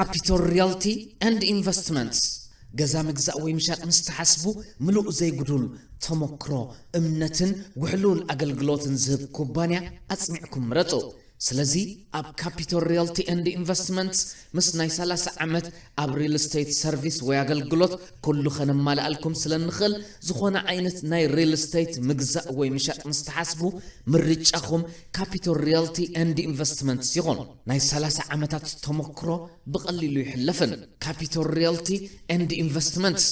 Capital Realty and Investments። ገዛ ምግዛእ ወይ ምሻጥ ምስ ትሓስቡ፣ ምሉእ ዘይጉዱል ተመክሮ፣ እምነትን ውሕሉል ኣገልግሎትን ዝህብ ኩባንያ ኣጽኒዕኩም ምረጹ። ስለዚ ኣብ Capital Realty and Investments ምስ ናይ ሰላሳ ዓመት ኣብ ሪል ስቴት ሰርቪስ ወይ ኣገልግሎት ኩሉ ከነማልኣልኩም ስለ እንኽእል፣ ዝኾነ ዓይነት ናይ ሪል ስቴት ምግዛእ ወይ ምሻጥ ምስ ትሓስቡ፣ ምርጫኹም Capital Realty and Investments ይኹን። ናይ ሰላሳ ዓመታት ተመክሮ ብቐሊሉ ይሕለፍን። Capital Realty and Investments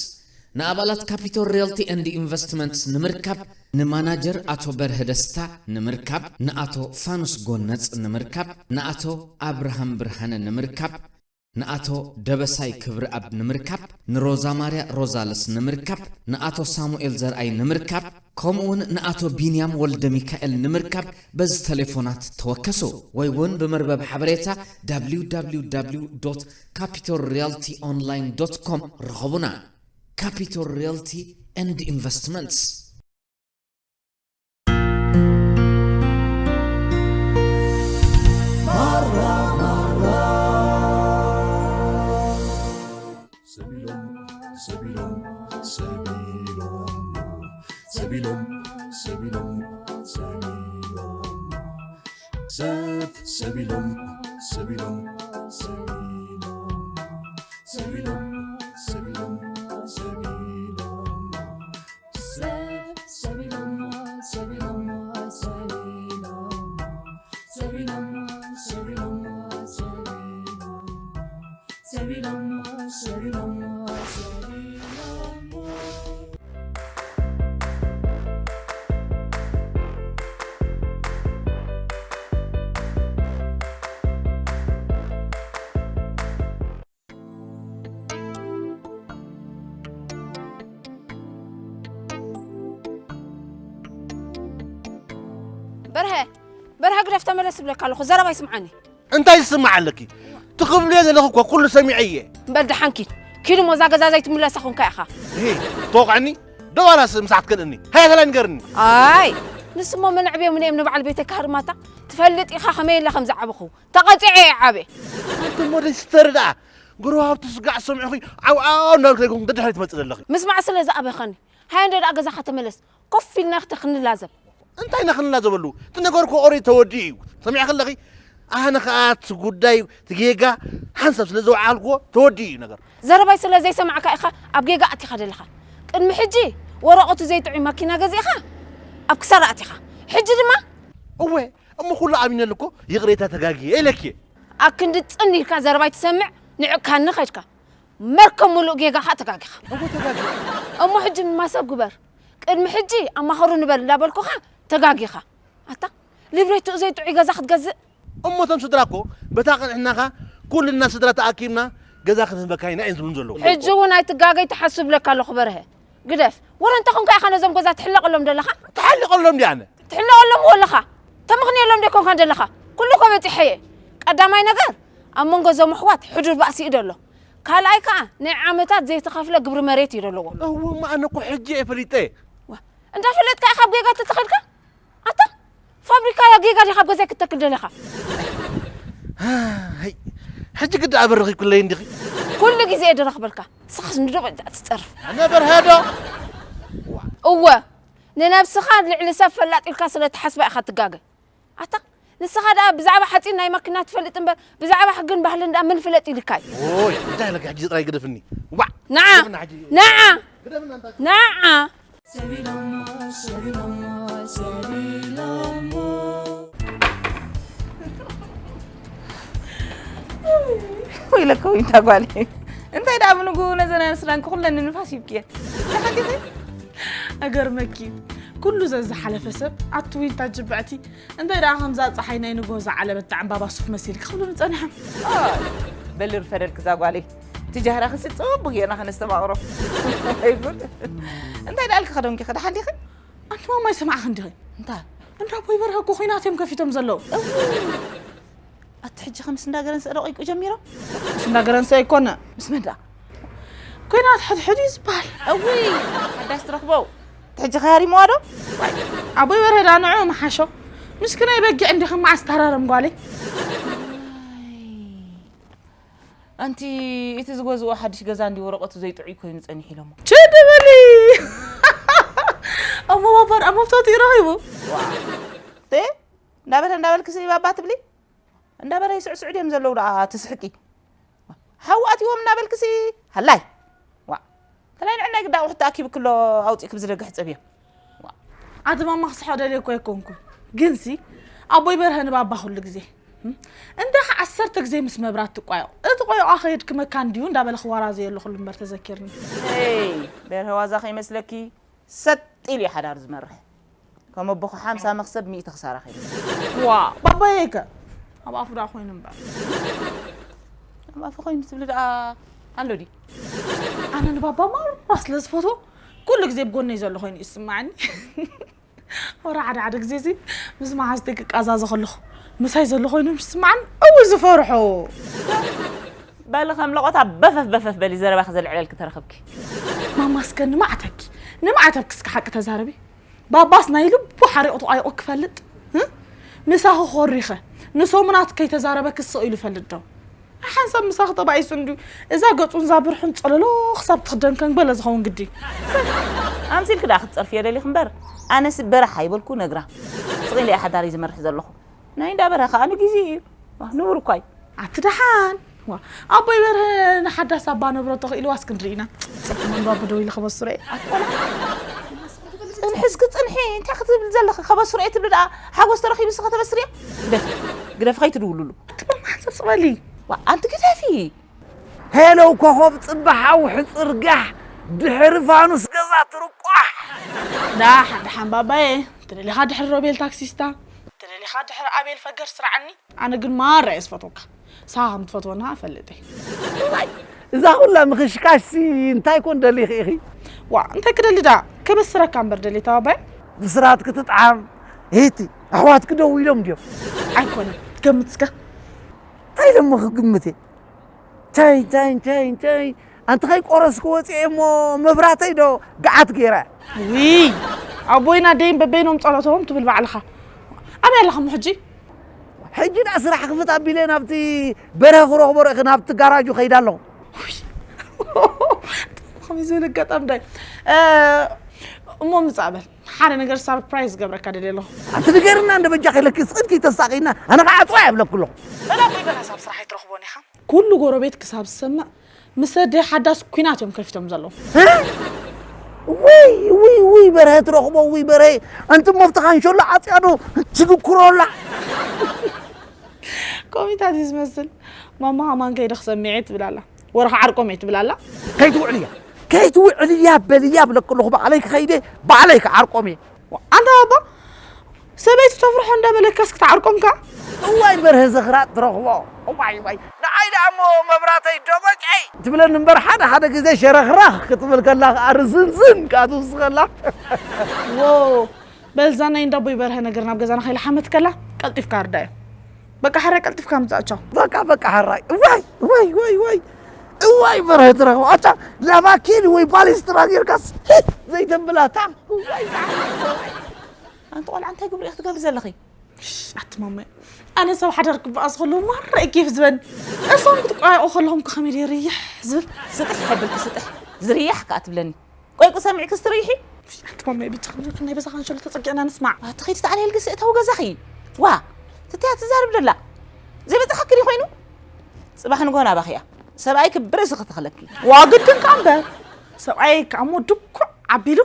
ንኣባላት Capital Realty and Investments ንምርካብ፣ ንማናጀር ኣቶ በርሀ ደስታ ንምርካብ፣ ንኣቶ ፋኑስ ጎነጽ ንምርካብ፣ ንኣቶ ኣብርሃም ብርሃነ ንምርካብ፣ ንኣቶ ደበሳይ ክብረኣብ ንምርካብ፣ ንሮዛ ማርያ ሮዛልስ ንምርካብ፣ ንኣቶ ሳሙኤል ዘርኣይ ንምርካብ፣ ከምኡውን ንኣቶ ቢንያም ወልደ ሚካኤል ንምርካብ በዚ ተሌፎናት ተወከሱ፣ ወይ እውን ብመርበብ ሓበሬታ www.capitalrealtyonline.com ርኸቡና። Capital Realty and Investments። ሰቢሎም፣ ሰቢሎም፣ ሰቢሎም፣ ሰቢሎም፣ ሰቢሎም፣ ሰቢሎም፣ ሰብ፣ ሰቢሎም፣ ሰቢሎም፣ ሰቢሎም፣ ሰቢሎም፣ ሰቢሎም፣ ሰቢሎም፣ ሰብ፣ ሰቢሎም፣ ሰቢሎም፣ ሰቢሎም፣ ሰቢሎም፣ ሰቢሎም፣ ሰቢሎም፣ ሰቢሎም፣ ሰቢሎም። በርሀ፣ በርሀ፣ ግደፍ፣ ተመለስ እብለካ ኣለኹ፣ ዘረባ ይስምዓኒ። እንታይ ዝስማዕ ኣለኪ? ትኽብልዮ ዘለኺ እኮ ኩሉ ሰሚዐ እየ። በል ደሓን ኪድ። ኪድ እሞ እዛ ገዛ ዘይትምለሳ ኹንካ ኢኻ። እሂ፣ ትወቕዕኒ? ዶ ዋላስ ምሳሕ ትከልእኒ? ሃያ ተላይ ንገርኒ። ኣይ፣ ንስሞ መን ኣዕብዮም ንእም ንበዓል ቤተይ ካህርማታ? ትፈልጥ ኢኻ ከመይ ኢለ ከም ዝዓበኹ። ተቐጺዐ እየ ዓብየ። ኣንተ እሞ ደስ ትተሪ ደኣ። ጎረባብቲ ስጋዕ ሰሚዕኺ ዓው ዓው እንዳበልኪ ደይኮንኩ ደድሕሪ ትመጽእ ዘለኺ። ምስማዕ ስለ ዝኣበኸኒ። ሃየ እንዶ ደኣ ገዛኻ ተመለስ። ኮፍ ኢልና ክተ ክንላዘብ። እንታይ ኢና ክንላዘበሉ? እቲ ነገር እኮ ኦሬዲ ተወዲኡ እዩ። ሰሚዕኪ ኣለኺ? ኣነ ኸኣ እቲ ጉዳይ፣ እቲ ጌጋ ሓንሳብ ስለ ዘወዓልክዎ ተወዲኡ እዩ ነገር። ዘረባይ ስለ ዘይሰማዕካ ኢኻ ኣብ ጌጋ ኣቲኻ ዘለኻ። ቅድሚ ሕጂ ወረቐቱ ዘይጥዑይ ማኪና ገዚእኻ ኣብ ክሳራ ኣቲኻ። ሕጂ ድማ እወ፣ እሞ ኩሉ ኣሚነሉ እኮ ይቕሬታ ተጋግየ ኢለኪ። ኣብ ክንዲ ጽን ኢልካ ዘረባይ ትሰምዕ ንዕካኒ ኸድካ። መርከብ ምሉእ ጌጋኻ ተጋጊኻ። እሞ ተጋግየ። እሞ ሕጂ ድማ ሰብ ግበር። ቅድሚ ሕጂ ኣማኸሩ ንበል እንዳበልኩኻ ተጋጊኻ። ኣታ ሊብሬትኡ ዘይጥዑይ ገዛ ክትገዝእ? እሞ እቶም ስድራ እኮ በታ ቅንዕናኻ ኩልና ስድራ ተኣኪብና ገዛ ክንህበካ ኢና እዮም ዝብሉን ዘለዉ። ሕጂ እውን ኣይትጋገይ ትሓስብ ብለካ ኣለኹ በርሀ። ግደፍ። ወረ እንተ ኾንካ ኢኻ ነዞም ገዛ ትሕለቐሎም ደለኻ? ትሓልቐሎም ድየ ኣነ? ትሕለቐሎም ወለኻ። ተምኽንየሎም ደይኮንካ ደለኻ? ኩሉ እኮ በጺሐ እየ። ቀዳማይ ነገር ኣብ መንጎ እዞም ኣሕዋት ሕዱር ባእሲ እዩ ደሎ። ካልኣይ ከኣ ናይ ዓመታት ዘይተኸፍለ ግብሪ መሬት እዩ ደለዎ። እወ እሞ ኣነ እኮ ሕጂ እየ ፈሊጠ። ዋ፣ እንዳፈለጥካ ኢኻ ኣብ ጌጋ ተተኺልካ? ኣታ ፋብሪካ ጌጋ ዲኻ ኣብ ገዛይ ክትተክል ደለኻ? ሃይ፣ ሕጂ ግዳ ኣበርኺ ኩለይ እንዲኺ። ኩሉ ግዜ እየ ድረኽበልካ። ንስኻስ ንዶ በጃ ትጸርፍ። ኣነ በርሀ ዶ? ዋ። እወ፣ ንነብስኻ ልዕሊ ሰብ ፈላጥ ኢልካ ስለ ትሓስባ ኢኻ ትጋገ። ኣታ ንስኻ ደኣ ብዛዕባ ሓጺን ናይ ማኪና ትፈልጥ እምበር ብዛዕባ ሕግን ባህልን ደኣ መን ፍለጥ ኢልካ እዩ? ኦይ፣ እንታይ ኢለካ ሕጂ ጥራይ ግደፍኒ። ዋዕ! ንዓ! ግደፍና ሕጂ። ንዓ! ግደፍና እንታይ? ንዓ! ሰቢሎሞ፣ ሰቢሎሞ፣ ሰቢሎሞ። ወይለከ ወይንታ ጓለይ። እንታይ ደኣ ብንግኡ ነዘን ኣንስላንኪ ኩለን ንንፋስ ሂብክየን። ደሓን ዲኺ? ኣገርመኪ። ኩሉ ዘዝሓለፈ ሰብ ኣቲ ዊንታ ጅብዕቲ እንታይ ደኣ ከምዛ ጸሓይ ናይ ንግሆ ዝዓለበት ዕምባባ ሱፍ መሲልኪ ክብሉኒ ጸኒሖም። ኣይ፣ በሊ ርፈደልኪ እዛ ጓለይ። እቲ ጃህራኺ ሲ ጽቡቕ ጌርና ከነስተማቕሮ። ኣይጉድ። እንታይ ደኣ ኢልኪ ከደምኪ ደሓን ዲኺ? ኣንቲ ማማ ኣይሰማዕኽን ዲኺ? እንታይ? እንዳ ኣቦይ በርሀ እኮ ኲናት እዮም ከፊቶም ዘለዉ። እውይ! ኣቲ ሕጂ ከ ምስ እንዳ ገረንሰ ደቂቁ ጀሚሮም? ምስ እንዳ ገረንሰ ኣይኮነ። ምስ መን ደኣ? ኲናት ሕድሕድ እዩ ዝበሃል። እውይ! ሓዳሽ ትረኽቦ? እቲ ሕጂ ከ ሃሪምዋ ዶ? ኣቦይ በርሀ ደኣ ንዕኡ ምሓሾ። ምስኪናይ በጊዕ እንዲኺ መዓስ ተሃራረም ጓለይ? ኣንቲ እቲ ዝገዝኦ ሓድሽ ገዛ እንዲ ወረቐቱ ዘይጥዑይ ኮይኑ ጸኒሑ ኢሎሞ። ችድበሊ! እሞ ባባር ኣብ መፍታቱ ይረኺቡ። ተ እንዳበለ እንዳበልክሲ ባባ ትብሊ? እንዳበለ ይስዕስዑ ድዮም ዘለዉ ደኣ ትስሕቂ? ሓዊ ኣትዎም እናበልክሲ ሃላይ። ዋ ተላይ ንዕናይ ግዳ ውሕቲ ኣኪብክሎ ኣውፂእክ ብዝደግሕ ፅብዮ። ኣቲ ማማ ክስሖ ደልየ እኮ ኣይኮንኩ። ግንሲ ኣቦይ በርሀ ንባባ ኩሉ ግዜ እንዳ ዓሰርተ ግዜ ምስ መብራት ትቋየቑ እቲ ቆይቋ ከየድክመካ እንድዩ እንዳበለ ክዋራዘየሉ ኩሉ እምበር ተዘኪርኒ። ይ በርሀ ዋዛ ከይመስለኪ ሰጥ ኢሉ እዩ ሓዳር ዝመርሕ። ከም ኣቦኺ ሓምሳ መኽሰብ ሚእቲ ክሳራ ከይመስለኪ። ዋ ባባየይ ከ ኣብ ኣፉ ደኣ ኮይኑ እምበር። ኣብ ኣፉ ኮይኑ ትብሊ ደኣ ኣሎ ድዩ? ኣነ ንባባ ማራ ስለ ዝፈትዎ ኩሉ ግዜ ብጎነይ ዘሎ ኮይኑ ይስማዓኒ። ወረ ሓደ ሓደ ግዜ እዚ ምስ መሓዝተይ ክቃዛዘ ከለኹ ምሳይ ዘሎ ኮይኑ ምስ ዝስማዓኒ እው ዝፈርሖ። በሊ ከም ለቖታ በፈፍ በፈፍ በሊ ዘረባኺ ዘልዕለልኪ ተረኽብኪ። ማማ እስከ ንማዕተብኪ ንማዕተብኪ እስከ ሓቂ ተዛረቢ። ባባስ ናይ ልቡ ሓሪቑ ተቋይቑ ክፈልጥ እ? ምሳኺ ኮሪኸ ንሰሙናት ከይተዛረበኪ ስቕ ኢሉ ይፈልጥ ዶ? ሓንሳብ ምሳኺ ተባኢሱ እንድዩ እዛ ገጹን እዛ ብርሑን ጸለሎ ክሳብ ትኽደን ከንግበለ ዝኸውን ግዲ። ኣምሲልኪ ደኣ ክትጸርፍዮ ደሊኺ እምበር ኣነስ በራሕ ኣይበልኩ ነግራ። ስቕ ኢለ እየ ሓዳረይ ዝመርሕ ዘለኹ። ናይ እንዳ በርሀ ከኣ ንግዜኡ እዩ። ዋ፣ ንቡር እኳ እዩ። ኣቲ ደሓን ዋ፣ ኣቦይ በርሀ ንሓዳስ ኣባ ነብረቶ ክኢልዋስ ክንርኢ ኢና። ጽቡቕ መንዶ ኣቦ ደው ኢሉ ከበስሮ እየ። ጽንሒ እስኪ ጽንሒ፣ እንታይ ክትብል ዘለኺ? ከበስሮ እየ ትብሊ ደኣ ሓጎስ ተረኺቡ እስኺ ከተበስርዮ? ግደፊ፣ ግደፊ ከይትድውልሉ። ኣቲ ማማ ሓንሳብ ስቕ በሊ። ዋ፣ ኣንቲ ግደፊ። ሄሎ ኮኾብ ጽባሕ ኣውሒ ጽርጋሕ ድሕሪ ፋኑስ ገዛ ትርቋሕ። ዳሓን ደሓን ባባየ፣ ተደሊኻ ድሕሪ ሮቤል ታክሲስታ፣ ተደሊኻ ድሕሪ ኣቤል ፈገር ስርዓኒ። ኣነ ግን ማራ እየ ዝፈትወካ። ንስኻ ከም ትፈትወኒ ኸኣ እፈልጥ እየ። እዋይ፣ እዛ ኹላ ምኽሽካሽሲ እንታይ ኮን ደሊኺ ኢኺ? ዋእ፣ እንታይ ክደሊ ደኣ? ከበስረካ እምበር ደልየ ተባባየ። ብስራት ክትጥዓም፣ ሄቲ፣ ኣሕዋትኪ ደው ኢሎም ድዮም? ኣይኮነን፣ ገምት እስከ። እንታይ ደሞ ክግምት እየ? ቻይ ቻይ ቻይ ቻይ ኣንቲ ከይቆረስኩ ወፂኤ እሞ መብራተይ ዶ ገዓት ገይረ። ውይ ኣቦይን ኣደይን በበይኖም ፀሎቶም ትብል ባዕልኻ ኣበይ ኣለኻ እሞ ሕጂ? ሕጂ ደኣ ስራሕ ክፍት ኣቢለ ናብቲ በርሀ ክረኽቦ ርእኺ ናብቲ ጋራጁ ከይደ ኣለኹ። ውይ ከመይ ዝበለ ኣጋጣሚ ዳይ እሞ ምፃእ በል ሓደ ነገር ሳርፕራይዝ ገብረካ ደልየ ኣለኹ። ኣንቲ ንገርና እንደ በጃኺ ኢለኪ ስቕ ኢልኪ ተሳቒና ኣነ ከዓ ኣፅዋይ ኣብለኪ ኣለኹ። በል ኣቦይ በርሀስ ኣብ ስራሕ ኣይትረኽቦን ኢኻ። ኩሉ ጎረቤት ክሳብ ዝሰምዕ ምስ ኣደይ ሓዳስ ኲናት እዮም ከፊቶም ዘለዉ። ውይ ውይ ውይ በርሀ ትረኽቦ ውይ በርሀ ኣንቲ መፍትኻ እንሸሎ ዓፅያ ዶ ትድኩሮ ኣላ። ኮሚታት እዩ ዝመስል። ማማ ከማን ከይደ ክሰምዕ እየ ትብል ኣላ። ወረ ክዓርቆም እየ ትብል ኣላ። ከይትውዕልያ ከይትውዕልያ በልያ ብለኪ ኣለኹ ባዕለይ ክኸይደ ባዕለይ ክዓርቆም እየ። ኣንታ ባባ ሰበይቲ ተፍርሖ እንዳበለካስ ክትዓርቆም ከ? እዋይ በርሀ ዘኽራጥ ትረኽቦ እዋይ እዋይ ንዓይ ደኣ እሞ መብራተይ ደበቀይ ትብለኒ እምበር ሓደ ሓደ ግዜ ሸረኽራኽ ክትብል ከላ ከኣ ርዝንዝን ከኣ ትውስኸላ። ዎ በልዛ ናይ እንዳቦይ በርሀ ነገር ናብ ገዛና ከይልሓመት ከላ ቀልጢፍካ ኣርዳዮ። በቃ ሕራይ ቀልጢፍካ ምጻእ ቻው። በቃ በቃ ሕራይ እዋይ እዋይ እዋይ እዋይ እዋይ በርሀ ትረኽቦ ኣታ ላባኪን ወይ ባሊስትራ ጌርካስ ዘይተብላታ እዋይ ኣንቲ ቆልዓ እንታይ ግብሪ ኢኺ ትገብሪ ዘለኺ? ኣቲ ማማይ ኣነ ሰብ ሓዳር ክበኣስ ከለዉ ማራ እዩ ኬፍ ዝበኒ። እሶም ክትቋየቑ ከለኹም ከ ከመይ ድየ ርይሕ ዝብል። ስጥሕ ይሐብልኪ ስጥሕ ዝርያሕ ከኣ ትብለኒ። ቆይ ክሰሚዕኪ ስትርይሒ? ኣቲ ማማይ ብቻ ክንብል ናይ በዛኻ ንሸሎ ተጸጊዕና ንስማዕ። ኣቲ ኸይዲ ተዓልየልኪ ስእተዊ ገዛኺ። ዋ ትትያ ትዛረብ ደላ። ዘይበጻሓኪ ድዩ ኮይኑ? ጽባሕ ንግሆ ናባኺ እያ። ሰብኣይኪ ብርእሲ ክትኽለኪ። ዋ ግድን ከኣ እምበር። ሰብኣየይ ከኣ እሞ ድኩዕ ኣቢሉ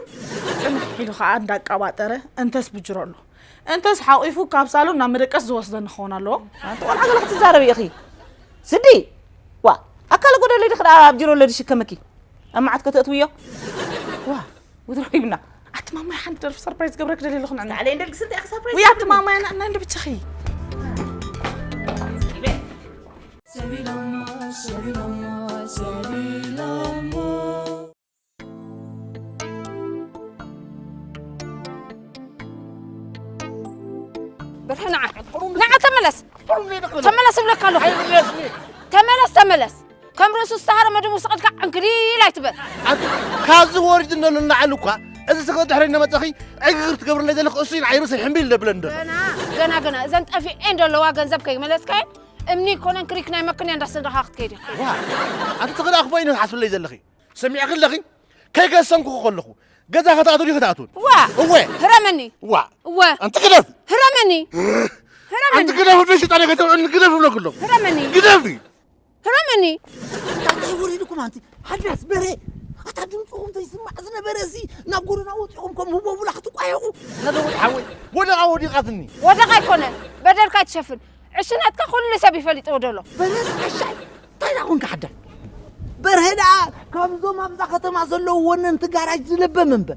ጽንሕ ኢሉ ከኣ እንዳቀባጠረ እንተስ ብጅሮ ኣሎ። እንተስ ሓቂፉ ካብ ሳሎን ናብ መደቀስ ዝወስደኒ ክኸውን ኣለዎ። ኣንቲ ቆልዓ ገለ ክትዛረቢ ኢኺ ስዲ። ዋ ኣካለ ጎደሎ ዲኺ ደኣ ኣብ ጅሮ ኣሎ ድሽከመኪ ኣብ መዓት ከተእትውዮ። ዋ ውድሮ ሂብና። ኣቲ ማማይ ሓንቲ ደርፊ ሰርፕራይዝ ገብረክ ደልየ ኣለኹ ንዕና። ታዕለ እንደልክ ስንት ኢኺ ሰርፕራይዝ ውይ ኣቲ ማማይ ኣና እና እንደ ብቻኺ። በርሀ ንዓ ንዓ ተመለስ ተመለስ እብለካ ኣለኹ ተመለስ ተመለስ ከም ርእሱ ዝተሃረመ ድሙ ስቕ ኢልካ ዕንክሊል ኣይትበል ኣቲ ካብዚ ወሪዱ ዘሎ ንላዕሊ እኳ እዚ ስቕ ድሕረይ እናመጻኺ ዕግርግር ትገብርለይ ዘለኺ እሱ እዩ ንዓይ ርእሰይ ሕምቢል ዘብለኒ ዘሎ ገና ገና ገና እዘን ጠፊኤን ዘለዋ ገንዘብ ከይመለስካየን እምኒ ይኮነን ክሪክ ናይ መክንያ እንዳሰንደኻ ክትከይድ ኢኻ። ዋ፣ ኣንቲ ተኽእለ ኣኽፎ ኢነ ሓስብለይ ዘለኺ። ሰሚዕኺ ኣለኺ? ከይገሰንኩ ከለኹ፣ ገዛ ከተኣትው ዲኺ ትኣትውን? ዋ! እወ። ህረመኒ። ዋ! እወ። ኣንቲ ግደፍ! ህረመኒ። ህረመኒ። ኣንቲ ግደፍ፣ ወደ ሽጣን ከተውዕል ግደፍ እብለኩ ኣለኹ። ህረመኒ። ግደፊ! ህረመኒ። እንታይ ወሪድኩም ኣንቲ? ሓዳስ በሬ! ኣታ ድምፅኹም ተይስማዕ ዝነበረ እዚ ናብ ጎደና ወፂኹም ከም ህቦቡላ ክትቋየቑ። ተለውጥ ሓወይ፣ ወደቓ ወዲቓትኒ። ወደቓ ኣይኮነን፣ በደልካ ኣይትሸፍን። ዕሽነትካ ኩሉ ሰብ ይፈሊጥዎ ደሎ። በለስ ዓሻይ! እንታይ ደኣ ኮንካ ሓዳስ? በርሀ ደኣ ካብዞም ኣብዛ ከተማ ዘለዉ ወነንቲ ጋራጅ ዝለበም እምበር።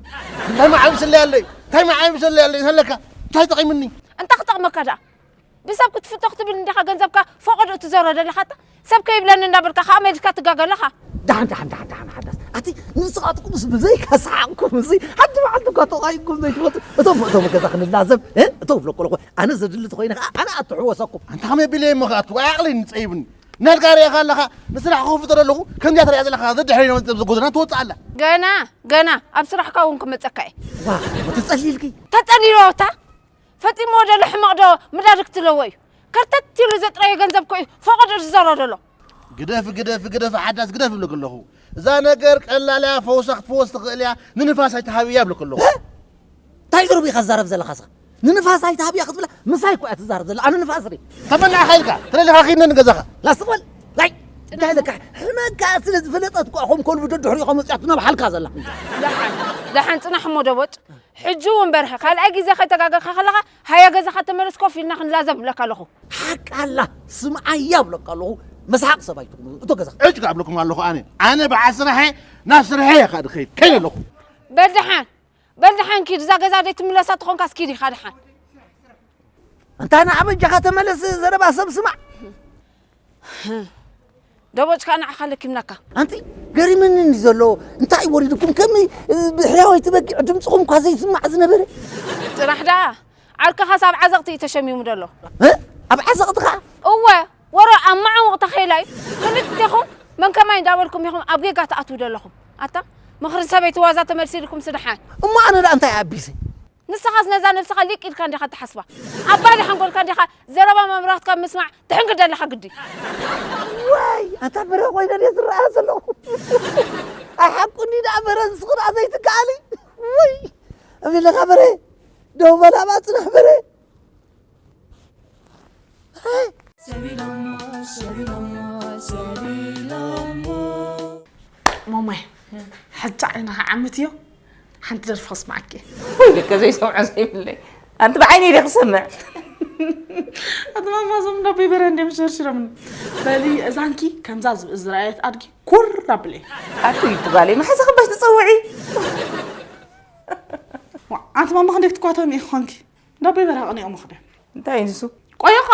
እንታይ መዓብሰለይ ኣለይ? እንታይ መዓብሰለይ ኣለይ? ዘለካ እንታይ ጠቒምኒ? እንታይ ክጠቕመካ ደኣ? ብሰብ ክትፍቶ ክትብል እንዲኻ ገንዘብካ ፈቐዶ እትዘሮ ዘለኻ ኣታ? ሰብ ከይብለኒ እንዳበልካ ከኣ መሊስካ ትጋገ ኣለኻ። ደሓን ደሓን ደሓን ደሓን ሓዳስ ኣቲ ንስኻትኩምስ ብዘይካ ሰሓቕኩም እዚ ሓንቲ መዓልቲ እኳ ተቓይምኩም ዘይትፈልጡ። እቶም እቶም ገዛ ክንላዘብ እ እቶም ብለኩ ኣለኹ ኣነ ዘድሊ ተኾይነ ከኣ ኣነ ኣትሕወሰኩም። ኣንታ ከመይ ኣቢለ እሞ ከኣቱ ኣዕቕለይ ንጸይብኒ። ናልካ ሪእኻ ኣለኻ ንስራሕ ክኸፍቶ ኣለኹ ከምዚኣ ትሪኣ ዘለኻ ዘድሕረይ ነመንጽብ ዝጎድና ትወጽእ ኣላ። ገና ገና ኣብ ስራሕካ እውን ክመጸካ እየ። ዋ ተጸሊልኪ። ተጸሊሎ እታ ፈጺምዎ ደሎ ሕመቕ ዶ ምዳርግ ትለዎ እዩ። ከርተት ኢሉ ዘጥረዮ ገንዘብ ኮ እዩ ፈቐዶ ዝዘሮ ደሎ። ግደፍ ግደፍ ግደፍ ሓዳስ ግደፍ ይብለክ ኣለኹ። እዛ ነገር ቀላል እያ ፈውሳ ክትፈወስ ትኽእል እያ። ንንፋስ ኣይትሃብያ ይብለክ ኣለኹ። እንታይ ዝርቡ ኢኻ ትዛረብ ዘለኻ ስኻ? ንንፋስ ኣይትሃብያ ክትብላ ምሳይ እኮ እያ ትዛረብ ዘላ ኣነ ንፋስ ሪ። ተመናዕኻ ኢልካ ተለለኻ ኪድነ ንገዛኻ። ላስቕበል ናይ እንታይ ኢለካ ሕመካ ስለ ዝፈለጠት እኮ ኹም ኮልቡ ደድሕሪኡ ኸመፅያት ነብሓልካ ዘላ። ደሓን ደሓን ጽናሕ እሞ ደቦጭ ሕጂ እውን በርሀ ካልኣይ ግዜ ከይተጋገርካ ከለኻ ሃየ ገዛኻ ተመለስ ኮፍ ኢልና ክንላዘብ እብለካ ኣለኹ። ሓቂ ኣላ ስምዓያ እብለካ ኣለኹ። መስሓቕ ሰብ ኣይትኹኑ እቶ ገዛ። ዕጭ ኣብለኩም ኣለኹ ኣነ ኣነ በዓል ስራሐ ናብ ስራሐ እየ ካድ ኸይድ ከይድ ኣለኹ። በል ደሓን በል ደሓን ኪድ እዛ ገዛ ደይ ትምለሳ ትኾንካ ስኪድ ኢኻ ደሓን። እንታይ ንዓ በጃኻ ተመለስ ዘረባ ሰብ ስማዕ። ደቦጭካ ንዓኻ ለኪምናካ። ኣንቲ ገሪምኒ እንዲ ዘሎ እንታይ ወሪድኩም ከመይ ብሕያወይ ትበጊዕ ድምፅኹም እኳ ዘይስማዕ ዝነበረ። ጥራሕ ደኣ ዓርክኻስ ኣብ ዓዘቕቲ እዩ ተሸሚሙ ዘሎ። እ? ኣብ ዓዘቕቲ ኸዓ? እወ ወሮ ኣብ መዓሙቕ ተኸይላ እዩ። ክልቴኹም መን ከማይ እንዳበልኩም ኢኹም ኣብ ጌጋ ትኣትዉ ዘለኹም። ኣታ ምኽሪ ሰበይቲ ዋዛ ተመልሲልኩም ስድሓን። እሞ ኣነ ደኣ እንታይ ኣቢሰ? ንስኻስ ነዛ ነብስኻ ሊቅ ኢልካ እንዲኻ ትሓስባ። ኣባዲ ሓንጎልካ እንዲኻ ዘረባ መምራትካ ምስማዕ ትሕንግድ ኣለኻ ግዲ። ዋይ ኣታ በረ ኮይነ ድየ ዝረኣ ዘለኹ። ኣይ ሓቁ እንዲ ደኣ በረ ንስኺ ደኣ ዘይትከኣሊ። ውይ ኣሜለኻ በረ ደው በል ኣብኣ ጽናሕ በረ። ሞማይ ሕጂ ዓይንኻ ዓምት እዮ ሓንቲ ደርፊ ክስማዓኪ ወይ ልከ ዘይሰምዖ ዘይብለይ ኣንቲ ብዓይነይ ደ ክሰምዕ ኣቲ ማማ ዞም ዳቦይ በረ እንዲም ሸርሽሮምኒ በሊ እዛንኪ ከምዛ ዝብኢ ዝረኣየት ኣድጊ ኩር ኣብለይ ኣቲ ትጓለይ መሓዛ ክባሽ ትፀውዒ ኣንቲ ማማ ክንደይ ክትኳተሚ ኢኺ ኮንኪ ዳቦይ በረ ኣቕኒኦም ክደ እንታይ እዩ ንሱ ቆይኻ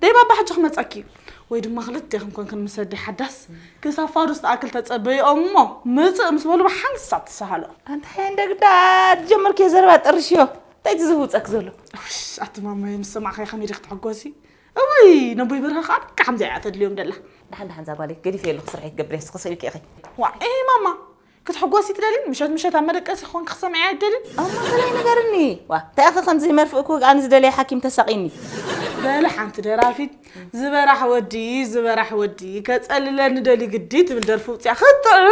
ደይ ባባ ሕጂ ክመፀኪ እዩ ወይ ድማ ክልቴኽን ኮንክን ምስ ኣደይ ሓዳስ ክሳብ ፋዱስ ትኣክል ተፀበይኦም እሞ ምፅእ ምስ በሉ ብሓንሳብ ትሰሃሎ ኣንታይ እንደ ግዳ ጀመርክዮ ዘረባ ጠርሽዮ እንታይ እቲ ዝህውፀክ ዘሎ ኣቲ ማማየ ምስ ሰማዕኻዮ ከመይ ዲኺ ትሕጎሲ እወይ ነቦይ በርሀ ከዓ ደቂ ሓምዛ እያ ተድልዮም ደላ ደሓን ደሓን ዛጓለይ ገዲፈ የለኹ ስርሐይ ክገብር እየ ስኽሰ ኢልኪ ኢኺ ዋ ኢ ማማ ክትሕጎሲ ትደልዪ ምሸት ምሸት ኣብ መደቀሲ ኮንኪ ክሰምዕያ ኣይደልን ኣብ ማእኸላይ ንገርኒ ዋ እንታይ ኢኺ ከምዚ መርፍእ ክወግኣኒ ዝደለየ ሓኪም ተሳቒኒ በሊ ሓንቲ ደራፊት ዝበራሕ ወዲ ዝበራሕ ወዲ ከፀልለኒ ደልዩ ግዲ ትብል ደርፊ ውፅያ ክትጥዕም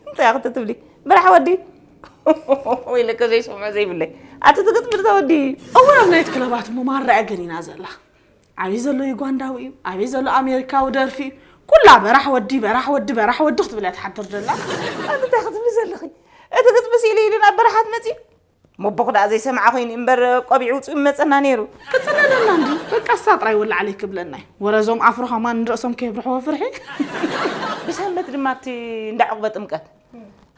እንታይ ኢኺ ትብሊ በራሕ ወዲ ወይለከ ዘይሰምዖ ዘይብለይ ኣቲ ትግጥሚ ተወዲ እወ ኣብ ናይቲ ክለባት እሞ ማራ እያ ገኒና ዘላ ኣበይ ዘሎ ዩጋንዳዊ እዩ ኣበይ ዘሎ ኣሜሪካዊ ደርፊ እዩ ኩላ በራሕ ወዲ በራሕ ወዲ በራሕ ወዲ ክትብል እያ ትሓድር ዘላ ኣንቲ እንታይ ክትብሊ ዘለኺ እቲ ግጥሚ ስኢሉ ኢሉ ናብ በረሓት መፅዩ መቦኽ ደኣ ዘይሰምዓ ኮይኑ እምበር ቆቢዕ ውፅኡ ይመፀና ነይሩ ክፅለለና እንዲ በቃ እሳ ጥራይ ወላዓለይ ክብለናይ ወረዞም ኣፍሮ ከማን ንርእሶም ከየብርሕዎ ፍርሒ ብሰንበት ድማ ኣብቲ እንዳ ዕቑበ ጥምቀት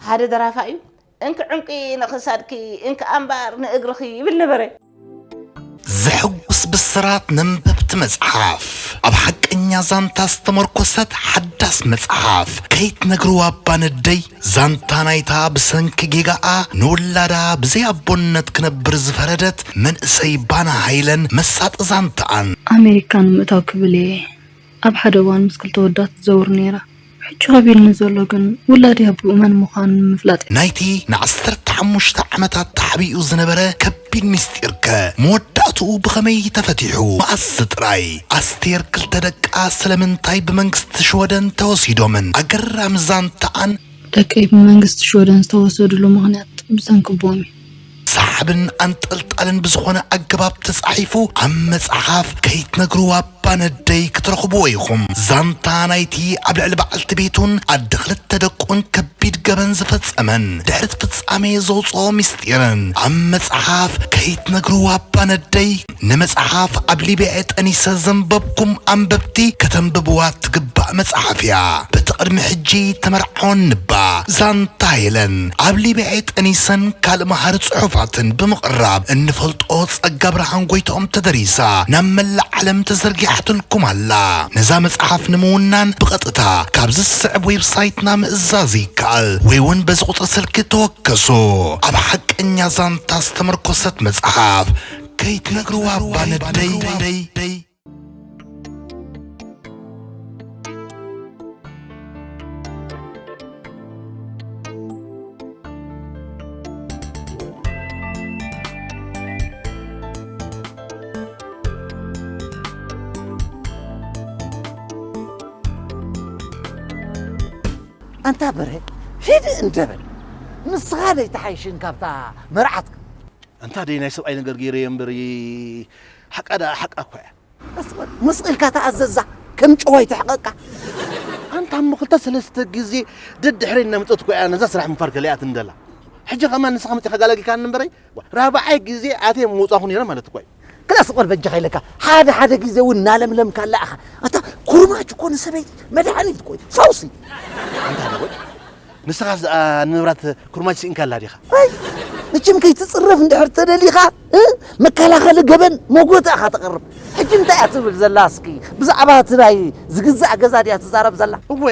ሓደ ደራፋ እዩ እንኪ ዕንቂ ንኽሳድኪ እንኪ ኣምባር ንእግርኺ ይብል ነበረ። ዘሐጉስ ብስራት ነንበብቲ መጽሓፍ ኣብ ሓቀኛ ዛንታ ዝተመርኮሰት ሓዳስ መጽሓፍ ከይትነግርዋ እባ ነደይ ዛንታ ናይታ ብሰንኪ ጌጋኣ ንውላዳ ብዘይ ኣቦነት ክነብር ዝፈረደት መንእሰይ ባና ሃይለን መሳጢ ዛንታኣን። ኣሜሪካ ንምእታው ክብል እየ ኣብ ሓደ እዋን ምስ ክልተ ወዳት ትዘውር ነይራ። ሕጂ ከቢድኒ ዘሎ ግን ውላድ ኣቦኡ መን ምዃኑ ንምፍላጥ እዩ። ናይቲ ንዓሰርተ ሓሙሽተ ዓመታት ተሓቢኡ ዝነበረ ከቢድ ምስጢርከ መወዳእትኡ ብኸመይ ተፈቲሑ? መኣስ ጥራይ? ኣስቴር ክልተ ደቃ ስለምንታይ ብመንግስቲ ሽወደን ተወሲዶምን? ኣገራሚ ዛንታኣን ደቀይ ብመንግስቲ ሽወደን ዝተወሰድሉ ምኽንያት ብሰንኪ ኣቦኦም እዩ። ሰሓብን ኣንጠልጣልን ብዝኾነ ኣገባብ ተጻሒፉ ኣብ መጽሓፍ ከይትነግርዋ ባነደይ ክትረኽብዎ ኢኹም። ዛንታ ናይቲ ኣብ ልዕሊ በዓልቲ ቤቱን ኣደ ክልተ ደቁን ከቢድ ገበን ዝፈጸመን ድሕሪ እቲ ፍጻሜ ዘውጽኦ ምስጢርን ኣብ መጽሓፍ ከይትነግርዋ ባነደይ። ንመጽሓፍ ኣብ ሊብያ ጠኒሰ ዘንበብኩም ኣንበብቲ ከተንብብዋ ትግባእ መጽሓፍ እያ። በቲ ቅድሚ ሕጂ ተመርዓወን ንባ ዛንታ ሄለን ኣብ ሊብያ ጠኒሰን ካልእ መሃሪ ጽሑፋትን ብምቕራብ እንፈልጦ ጸጋ ብርሃን ጎይትኦም ተደሪሳ ናብ መላእ ዓለም ተዘርጊሓትልኩም ኣላ። ነዛ መጽሓፍ ንምውናን ብቐጥታ ካብ ዝስዕብ ዌብሳይትና ምእዛዝ ይከኣል ወይ እውን በዚ ቁጽሪ ስልኪ ተወከሱ። ኣብ ሓቀኛ ዛንታ ዝተመርኮሰት መጽሓፍ ከይትነግርዋ ባነደይ። ኣንታ በርሀ፣ ሂድ እንደበል። ንስኻ ደይትሓይሽን ካብታ መርዓትካ። ኣንታ ደይ ናይ ሰብኣይ ነገር ገይረ እየ እምበር፣ ሓቃ ደኣ ሓቃ እኳ እያ። መስ በል፣ መስ ኢልካ ተኣዘዛ፣ ከም ጭዋይ ትሕቐቃ። ኣንታ እሞ ክልተ ሰለስተ ግዜ ደድሕረይ እናመጸት እኮ እያ ነዛ ስራሕ ምፋር ከሊኣት እንደላ። ሕጂ ከማን ንስኻ መጺኻ ጋላጊልካኒ እምበረይ፣ ራብዓይ ግዜ ኣትየ ምወጻኹ ነይረ ማለት እኮ እዩ። ክላስ ቆል በጃኻ ኢለካ፣ ሓደ ሓደ ግዜ እውን እናለምለምካላ ኢኻ። ኣታ ኩርማጅ እኮ ንሰበይቲ መድሓኒት እኮ እዩ፣ ፈውሲ። ኣንታ ደወል፣ ንስኻስ ደኣ ንመብራት ኩርማጅ ስኢንካላ ዲኻ? ኣይ፣ መቸም ከይትጽረፍ እንድሕር ተደሊኻ፣ እ? መከላኸሊ ገበን መጎተ ኢኻ ተቕርብ። ሕጂ እንታይ እያ ትብል ዘላ እስኪ? ብዛዕባ እቲ ናይ ዝግዛእ ገዛ ድያ ትዛረብ ዘላ? እወ፣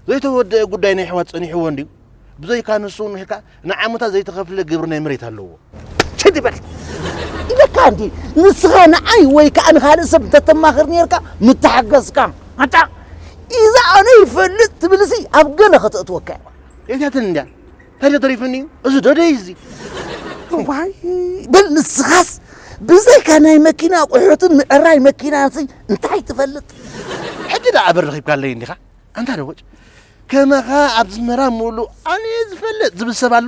ዘይተወደአ ጉዳይ ናይ ኣሕዋት ጸኒሕዎ እንድዩ። ብዘይካ ንሱ ንሕካ ንዓመታት ዘይተኸፍለ ግብሪ ናይ መሬት ኣለዎ። ችድ በል ኢለካ እንዲ ንስኻ ንዓይ ወይ ከዓ ንኻልእ ሰብ እንተተማኽር ነርካ ምተሓገዝካ። ኣታ ኢዛ ኣነ ይፈልጥ ትብልሲ ኣብ ገለ ከተእትወካ እያ። የትያትን እንድያ ታዲያ ተሪፍኒ እዩ እዚ ደደይ እዚ። ዋይ በል ንስኻስ ብዘይካ ናይ መኪና ኣቑሑትን ምዕራይ መኪናሲ እንታይ ትፈልጥ? ሕጂ ደኣ ኣበር ረኺብካለይ እንዲኻ ኣንታ ደወጭ። ከማኻ ኣብ ኣስመራ ምሉእ ኣነ ዝፈልጥ ዝብል ሰብ ኣሎ?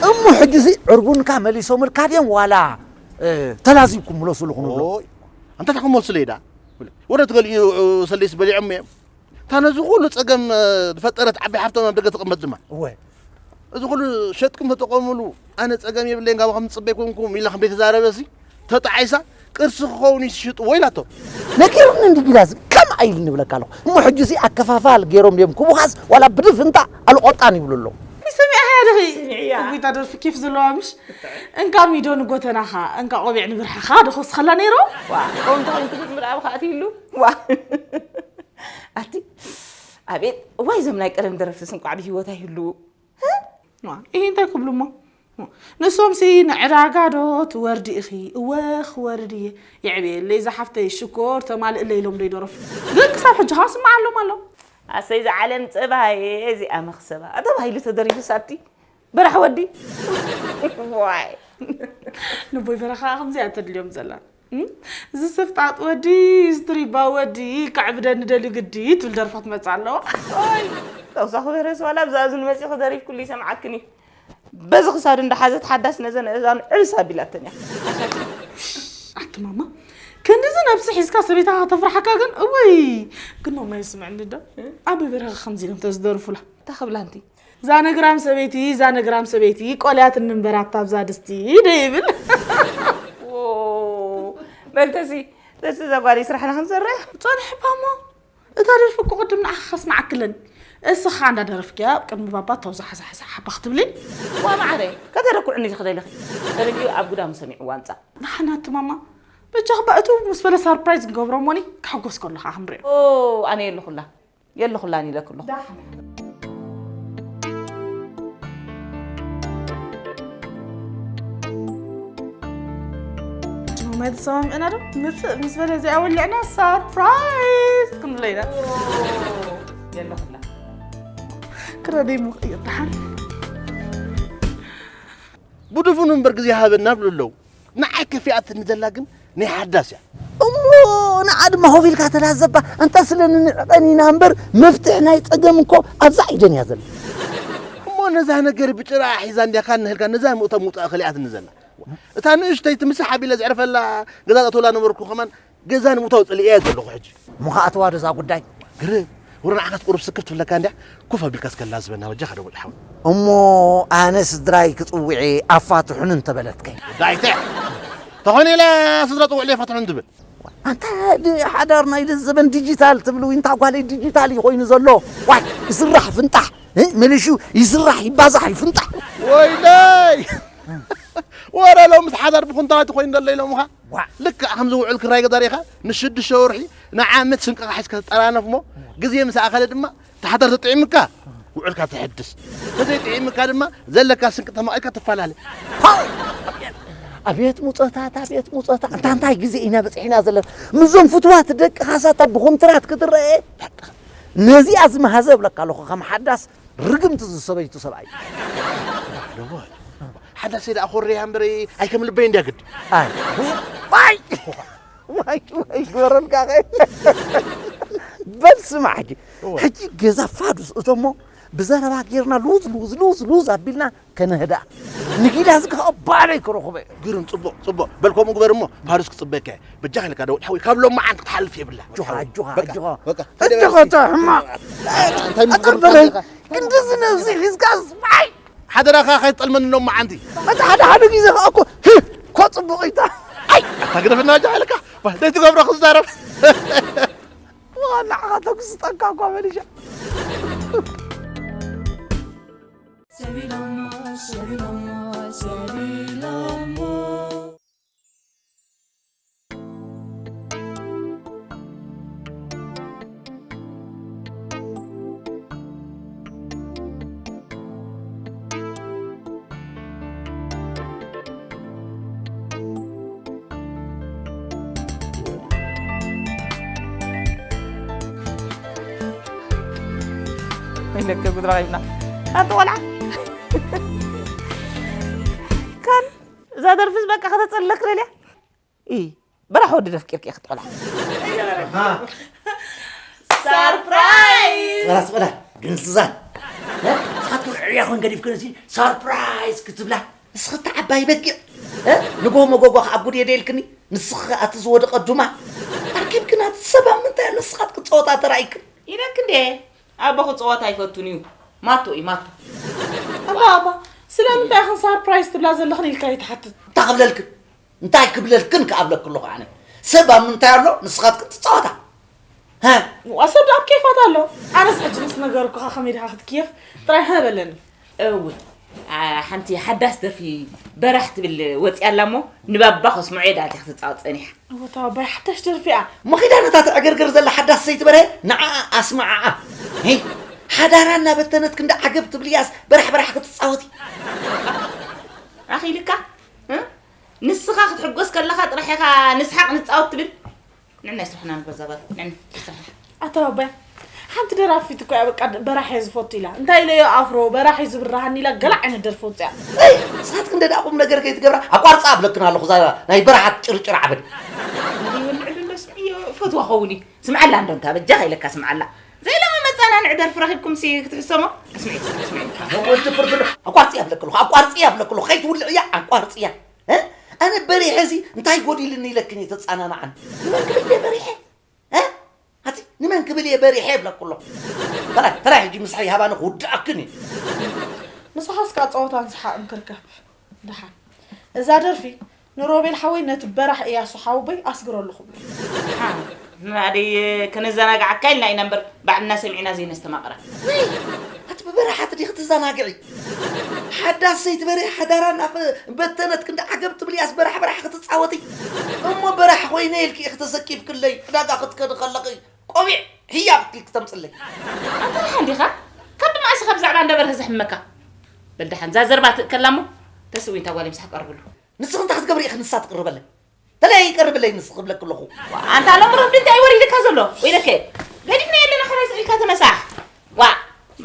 እሞ ሕጂሲ ዕርቡንካ መሊሶምልካ ድዮም ዋላ ተላዚብኩም ምለሱሉ ኩኑሎ? ኣንታ ታኹም መልሱለይ ደኣ። ወደ ትገልዩ ሰለይስ በሊዖም እዮም። እታ ነዚ ኩሉ ጸገም ዝፈጠረት ዓባይ ሓፍቶም ኣብ ደገ ትቕመጥ ድማ። እወ። እዚ ኩሉ ሸጥኩም ተጠቐሙሉ ኣነ ጸገም የብለይን ካብ ከም ጽበይ ኮንኩም ኢላ ከም ዘይተዛረበሲ ተጣዒሳ ቅርሲ ክኸውን እዩ ትሽጥዎ ኢላቶ። ነጊሩኒ እንዲ ጊላዚ ከም ኣይል ንብለካ ኣለኹ እሞ ሕጂ ሲ ኣከፋፋል ገይሮም ድዮም ክቡኻስ ዋላ ብድፍንታ ኣልቆጣን ይብሉ ኣለዉ። ሰሚዕያ ዲኺ? እታ ደርፊ ኬፍ ዘለዋ ምሽ? እንካ ሚዶ ንጎተናኻ እንካ ቆቢዕ ንብርሕኻ ዶ ክወስኸላ ነይሩ? ዋ ከምኡ እንተኾይኑ ትግጥ ምርኣብ ከኣትይሉ ዋ ኣቲ ኣቤት እዋይ እዞም ናይ ቀደም ደረፍትስ እንቋዕ ብሂወት ኣይህልዉ። ዋ፣ ኢሂ እንታይ ክብሉ እሞ? ንሶምሲ ንዕዳጋ ዶ ትወርዲ ኢኺ? እወ ክወርድ እየ። የዕብየለይ እዛ ሓፍተይ ሽኮር ተማልእለይ ኢሎም ዶ ይደረፉ? ግን ክሳብ ሕጂ ኸዓ ስምዓሎም ኣሎ። ኣሰይ እዛ ዓለም ጸባየ እዚኣ መኽሰባ ተባሂሉ ተደሪፉስ ኣቲ በራሕ ወዲ ዋይ ንቦይ በረኻ ከምዚኣ ተድልዮም ዘላ። ዝስፍጣጥ ወዲ ዝትሪባ ወዲ ከዕብደኒ ደልዩ ግዲ ትብል ደርፋ ትመጽእ ኣለዋ። ተውሳኺ በረስ ዋላ ብዛእዝኑ መጺኺ ደሪፍኩሉ ይሰምዓክን እዩ። በዚ ክሳዱ እንዳሓዘት ሓዳስ ነዘን ኣእዛኑ ዕብስ ኣቢላተን እያ። ኣቲ ማማ ክንድዚ ነብሲ ሒዝካ ሰበይታ ከተፍርሓካ ግን እወይ። ግን ማማ ይስምዕኒ ዶ ኣበይ በረኻ ከምዚ ኢሎም ተዝደርፉላ። እንታይ ክብላ እንቲ እዛ ነግራም ሰበይቲ እዛ ነግራም ሰበይቲ ቆልያትኒ እምበር ኣታ ኣብዛ ድስቲ ዶ ይብል። በልተሲ ደስ እዛ ጓለይ ስራሕና ክንሰርሕ ጸንሕባ እሞ እታ ደርፊ እኮ ቅድም ንዓኻ ከስምዓክለን እስኻ እንዳ ደረፍክያ ኣብ ቅድሚ ባባ ተውዛሓዛሓዛ ሓባ ክትብሊ ዋ ማዓረይ ከተረኩዕኒ ኢልኺ ደሊኺ ተረጊኡ ኣብ ጉዳሙ ሰሚዕዋ ኣምጻ ንሓናቲ ማማ በጃኺ ባ እቱ ምስ በለ ሳርፕራይዝ ንገብሮ እሞኒ ክሕጎስ ከለኻ ክንሪኦ ኣነ የለኹላ የለኹላን ኢለኪ ኣለኹ። ማይ ዝሰማምዕና ዶ ምፅእ ምስ በለ እዚኣ ወሊዕና ሳርፕራይዝ ክንብሎ ኢና። የለኹላ ክረደይ ምኽእዮ ደሓን። ብድፉኑ እምበር ግዜ ሃበና ብሉ ኣለዉ። ንዓይ ከፊኣትኒ ዘላ ግን ናይ ሓዳስ እያ። እሞ ንዓ ድማ ሆፍ ኢልካ ተላዘባ። እንተ ስለ ንንዕቐን ኢና እምበር መፍትሒ ናይ ጸገም እኮ ኣብዛ ኢደን እያ ዘላ። እሞ ነዛ ነገር ብጭራ ሒዛ እንዲያ ካን ንህልካ ነዛ ምእቶ ምውጻእ ከሊኣትኒ ዘላ። እታ ንእሽተይ ትምሳሕ ኣቢለ ዘዕርፈላ ገዛ ጠተውላ ነበርኩ ከማን ገዛ ንምውታው ጽልእያ እየ ዘለኹ ሕጂ። እሞ ከኣ ተዋዶ እዛ ጉዳይ። ግርም። ወረ ንዓኻስ ቁሩብ ስክፍ ትብለካ እንድያ። ኮፍ ኣቢልካ እስከ ላዝበና በጃኻ ደውል ሓው። እሞ ኣነ ስድራይ ክጽውዔ ኣፋትሑን እንተበለትከይ? ዳይተ። ተኾነ ኢለ ስድራ ጽውዕለይ ኣፋትሑን ትብል። ኣንታ ድ-፣ ሓዳር ናይ ድ-፣ ዘበን ዲጂታል ትብሉ፣ እንታ ጓለይ ዲጂታል እዩ ኮይኑ ዘሎ። ዋይ፣ ይስራሕ ፍንጣሕ። እ፣ መሊሹ ይስራሕ፣ ይባዛሕ፣ ይፍንጣሕ። ወይለይ! ወረ ሎምስ ሓዳር ብኹንታላት ኮይኑ ዘሎ ኢሎምኻ። ዋ። ልክዕ ከም ዝውዕል ክራይ ገዛ ርኢኻ፣ ንሽዱሽተ ወርሒ፣ ንዓመት ስንቅኻ ሒዝካ ትጠራነፍ እሞ፣ ግዜ ምስ ኣኸለ ድማ፣ እቲ ሓዳር ተጥዒምካ፣ ውዕልካ ተሐድስ። ተዘይጥዒምካ ድማ፣ ዘለካ ስንቂ ተማቒልካ ትፈላለ። ፓው! ኣቤት ሙጸታት፣ ኣቤት ሙጸታት። እንታ እንታይ ግዜ ኢና በጺሕና ዘለና? ምስዞም ፍትዋት ደቅኻ ሳታ ብኹንትራት ክትረአ? ነዚኣ ዝመሃዘ እብለካ ኣለኹ፣ ከም ሓዳስ ርግምቲ ዝሰበይቱ ሰብኣይ። ደሞ፣ ሓዳሰይ ደኣ ኮርያ እምበር ኣይከም ልበይ እንድያ ግድ። ኣይ፣ ዋይ፣ ዋይ፣ ዋይ፣ ግበረልካ ኸ። በል ስማዕ ሕጂ። እወ። ሕጂ ገዛ ፋዱስ እቶሞ ብዘረባ ጌርና ሉዝ፣ ሉዝ፣ ሉዝ፣ ሉዝ ኣቢልና ከነህዳ። ንጊዳ ዝግኸኦ ባዕለይ ክረኽቦ እየ። ግርም፣ ጽቡቕ፣ ጽቡቕ። በል ከምኡ ግበር እሞ ፋዱስ ክጽበየካ እየ። በጃኻ ኢልካ ደውል ሓወይ፣ ካብ ሎማዓንቲ ክትሓልፍ የብላ። ኣጆኻ፣ ኣጆኻ፣ በቃ፣ ኣጆኻ። በቃ። ኣጆኻ፣ እታ ሕማቕ። እንታይ ምኽሪ ኣጠርጥረኝ። ኣለካ? ክንድዚ ነብሲ ሒዝካስ፣ ዋይ! ሓደራኻ ከይትጠልመኒ ሎማዓንቲ። በታ ሓደ ሓደ ግዜ ከኣ እኮ፣ ህ፣ እኮ ጽቡቕ ኢታ። ኣይ! ኣታ ግደፈና በጃኻ ኢልካ። ዋ፣ ዘይትገብሮ ክዛረብ። ዋ፣ ንዓኻ ተጉስጠካ እኳ መሊሻ። ሰቢሎሞ፣ ሰቢሎሞ፣ ሰቢሎሞ። ወይለከ ጉድራ ይብላ። ኣንተ ቆልዓ። ካን እዛ ደርፍስ በቃ ከተጸለክ ደልያ። ኢ በራሕ ወዲ ደፍቂርክ ኢኺ ትቆልዓ። ሰርፕራይዝ! በላ ስበላ ግን ስዛን። ንስኻትኩም ዕብያ ኾን ገዲፍክን እዚ ሰርፕራይዝ ክትብላ። ንስኺ እታ ዓባይ በጊዕ። እ? ንጎ መጎጎ ከኣ ጉድ የደ ኢልክኒ። ንስኺ ከኣ እቲ ዝወደቐ ዱማ። ኣርኪብክን ኣቲ ሰባ ምንታይ ኣሎ ንስኻትክን ጸወታ ተራኢክን? ኢለክ እንዴ? ኣቦ ክጸወት ኣይፈቱን እዩ። ማቶ እዩ፣ ማቶ። ኣባ፣ ኣባ፣ ስለምንታይ ኢኽን ሰርፕራይዝ ትብላ ዘለኽን ኢልካ ይትሓትት? እንታይ ክብለልክን? እንታይ ክብለልክን ክኣብለክ ኣለኹ ኣነ? ሰብ ኣብ ምንታይ ኣሎ ንስኻትክን ትጻወታ። ሃ? ዋ፣ ሰብ ኣብ ኬፋት ኣሎ። ኣነስ ሕጂ ምስ ነገርኩኻ ከመይ ዲኻ ክትክየፍ? ጥራይ ሃ በለኒ። እው፣ ኣ፣ ሓንቲ ሓዳስ ደርፊ በራሕ ትብል ወጺኣ ኣላ እሞ፣ ንባባ ከስምዖ እየ ዳኣ እዚኣ ክትጻወት ጸኒሓ። እወ፣ እታ ኣባይ ሓዳሽ ደርፊ እያ። እሞ ኺዳ ነታ ትዕግርግር ዘላ ሓዳስ ሰይቲ በርሀ ንዓኣ ኣስምዓኣ። ሄይ፣ ሓዳራ እናበተነት ክንዲ ዓገብ ትብልያስ በራሕ በራሕ ክትጻወቲ። ኣኺልካ? እ? ንስኻ ክትሕጎስ ከለኻ ጥራሕ ኢኻ ንስሓቕ ንጻወት ትብል። ንዕናይ ስራሕና ንግበር ዛባት፣ ንዕናይ ስራሕና። ኣታ ባባይ፣ ሓንቲ ደራፊት እኮ እያ፣ በቃ፣ በራሕ እየ ዝፈቱ ኢላ። እንታይ ኢለዮ ኣፍሮ፣ በራሕ እዩ ዝብርሃኒ ኢላ፣ ገለ ዓይነት ደርፊ ወፅያ። እይ፣ ንስኻትክን እንደ ደኣ ቁም ነገር ከይትገብራ፣ ኣቋርፃ ኣብለክን ኣለኹ፣ እዛ ናይ በረሓት ጭርጭር ዓበድ። ይወልዕሉ እንዶ ስምዕዮ፣ ፈትዋ ኸውን እዩ። ስምዓላ እንዶ እንታ በጃኻ ኢለካ ስምዓላ። ዘይለመ መፀናንዒ ደርፊ ረኺብኩም ሲ ክትሕሰሞ? ኣስምዒ፣ ኣስምዒ። ወዲ ፍርፍር፣ ኣቋርፅያ ኣብለክለኹ፣ ኣቋርፅያ ኣብለክለኹ፣ ከይትውልዕያ፣ ኣቋርፅያ። እ? ኣነ በሪሐ እዚ እንታይ ጎዲልኒ ኢለክን እየ ተጻናናዓን። ንመን ክብል እየ በሪሐ? እ? ኣቲ ንመን ክብል እየ በሪሐ ይብለኩ ኣለኹ። ተራይ፣ ተራይ ሕጂ ምሳሕ ይሃባኒ ክውድኣክን እዩ። ንስኻስ ከኣ ጸወታን ሰሓቕን ክርከብ። ደሓን። እዛ ደርፊ ንሮቤል ሓወይ ነቲ በራሕ እያሱ ሓወቦይ ኣስግረሉ ክብሎ። ደሓን። ንኣደይ ከነዘናግዓካ ኢልና ኢና እምበር ባዕልና ሰሚዕና ዘይነስተማቕራ። ውይ! ኣቲ ብበረሓት ዲኺ ትዘናግዒ? ሓዳስ ሰይቲ በሬ ሓዳራ እናፈ-፣ በተነት ክንዲ ዓገብ ትብልያስ በራሕ በራሕ ክትጻወቲ? እሞ በራሕ ኮይነ ኢልኪ ኢኺ ተሰኪፍክለይ ዕዳጋ ክትከዲ ከለኺ ቆቢዕ ህያብ ክትልኪ ተምጽለይ። ኣንታ ደሓን ዲኻ? ካብ መኣስ ኢኻ ብዛዕባ እንዳ በርሀ ዘሕምመካ? በል ደሓን እዛ ዘርባ ትእከላ እሞ ተስእዊ እንታ ጓለይ ምሳሕ ቀርብሉ። ንስኺ እንታይ ክትገብሪ ኢኺ ንሳ ትቅርበለይ? ተለይ ይቀርብለይ ንስ ክብለክ ኣለኹ። ኣንታ ሎም ረፍዲ እንታይ ወሪድካ ዘሎ? ወይለከ ገዲፍና የለና፣ ከመይ ስኢልካ ተነሳሕ። ዋ፣ ባ፣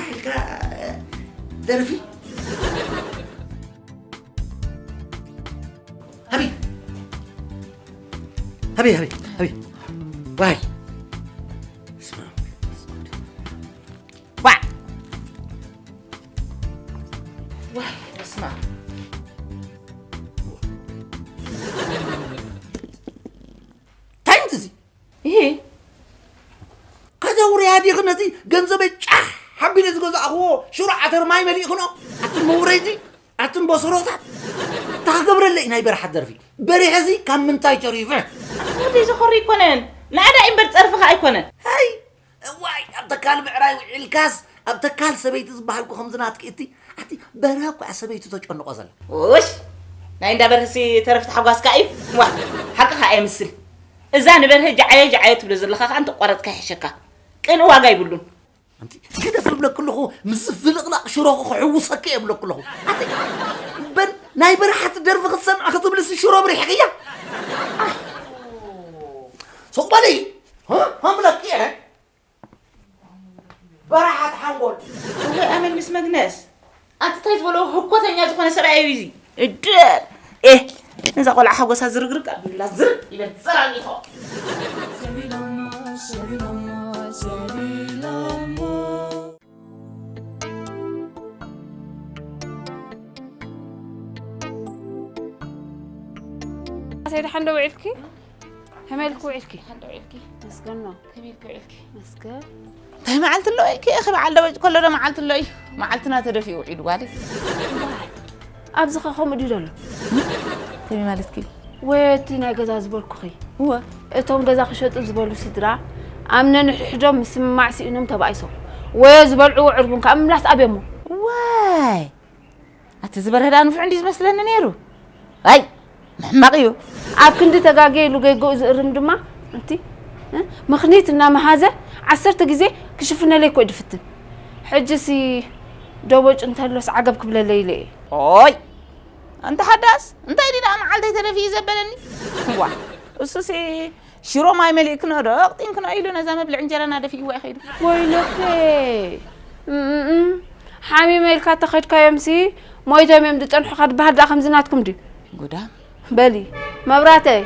በራሕ ኢልካ ደርፊ ሃቢ ሃቢ ሃቢ ሃቢ። ዋይ ስማ። ዋይ ዋይ ስማ። እንታይ እዩ እዚ? ይሄ ከዛ ውርያ ዲኺ ነቲ ገንዘበይ ጫሕ ሓቢለ ዝገዛእኽዎ ሽሮ ዓተር ማይ መሊእኽኖ? ኣትን መውረይቲ ኣትን በስሮታት ታገብረለይ ናይ በረሓት ደርፊ። በሪሐ እዚ ካብ ምንታይ ተሪፈ? ወደይ ዝኾሪ ኣይኮነን። ንኣዳ እምበር ጸርፍኻ ኣይኮነን። ሃይ እዋይ ኣብ ተካል ምዕራይ ውዒልካስ ኣብ ተካል ሰበይቲ ዝበሃልኩ ከምዚ ናትኪ እቲ ኣቲ በረሀ እኳ ሰበይቱ ተጨንቆ ዘላ። ውሽ ናይ እንዳ በርህሲ ተረፍቲ ሓጓስካ እዩ። ዋ ሓቅኻ እየ ምስል። እዛ ንበርሀ ጃዓየ ጃዓየ ትብሎ ዘለኻ ከኣ እንተቋረጽካ ይሕሸካ። ቅን ዋጋ ይብሉን። ኣንቲ ግደፍ እብለኪ ኣለኹ፣ ምስ ፍልቕላቕ ሽሮኹ ክሕውሰኪ እየ እብለኪ ኣለኹ። ኣቲ በን ናይ በረሓት ደርፊ ክትሰምዕ ክትብልሲ ሽሮ ብሪሕክያ። ሱቕ በሊ ሃምለኪ እየ። በረሓት ሓንጎል። እወ ኣመል ምስ መግነስ ኣቲ እንታይ ዝበሎ ህኮተኛ ዝኾነ ሰብኣይ እዩ እዚ። እደ ኤ ነዛ ቆልዓ ሓጎሳ ዝርግርግ ኣቢሉላ ዝር ይበል ዘራጊቶ። ሰይድ ሓንደ ውዒልኪ? ከመይ ኢልኪ ውዒልኪ? ሓንደ ውዒልኪ? መስገን ነው። ከመይ ኢልኪ ውዒልኪ? መስገን። እንታይ መዓልቲ ኣሎ ኢልኪ ኢኺ? በዓል ደበጭ ከሎ ዶ መዓልቲ ኣሎ እዩ? መዓልትና ተደፊኡ ውዒሉ ጓለይ። ኣብዚ ኸ ከምኡ ድዩ ዘሎ? ከመይ ማለትኪ? ወይ እቲ ናይ ገዛ ዝበልኩኺ? እወ። እቶም ገዛ ክሸጡ ዝበሉ ስድራ ኣብ ነንሕድሕዶም ምስምማዕ ስኢኖም ተባኢሶም። ወዮ ዝበልዕዎ ዕርቡን ከኣ ምምላስ ኣብዮሞ። ዋይ! ኣቲ ዝበርሀ ደኣ ንፉዕ እንድዩ ዝመስለኒ ነይሩ። ኣይ ምሕማቕ እዩ። ኣብ ክንዲ ተጋግየ ኢሉ ጌግኡ ዝእርም ድማ እቲ እ? ምኽኒት እናመሃዘ ዓሰርተ ግዜ ክሽፍነለይ እኮ እዩ ድፍትን። ሕጂሲ ደቦጭ እንተሎስ ዓገብ ክብለለይ ኢለ እየ። ኦይ ኣንታ ሓዳስ እንታይ ድዩ ደኣ መዓልተይ ተደፊኡ ዘበለኒ? ዋ እሱሲ ሽሮ ማይ መሊእክኖ ዶ ኣቕጢንክኖ ኢሉ ነዛ መብልዕ እንጀራና ደፊእዋ እዩ ከይዱ። ወይለከ እምእም፣ ሓሚመ ኢልካ ተኸድካዮምሲ ሞይቶም እዮም ዝጸንሑኻ ድበሃል ደኣ ከምዚ ናትኩም ድዩ? ጉዳም። በሊ መብራተይ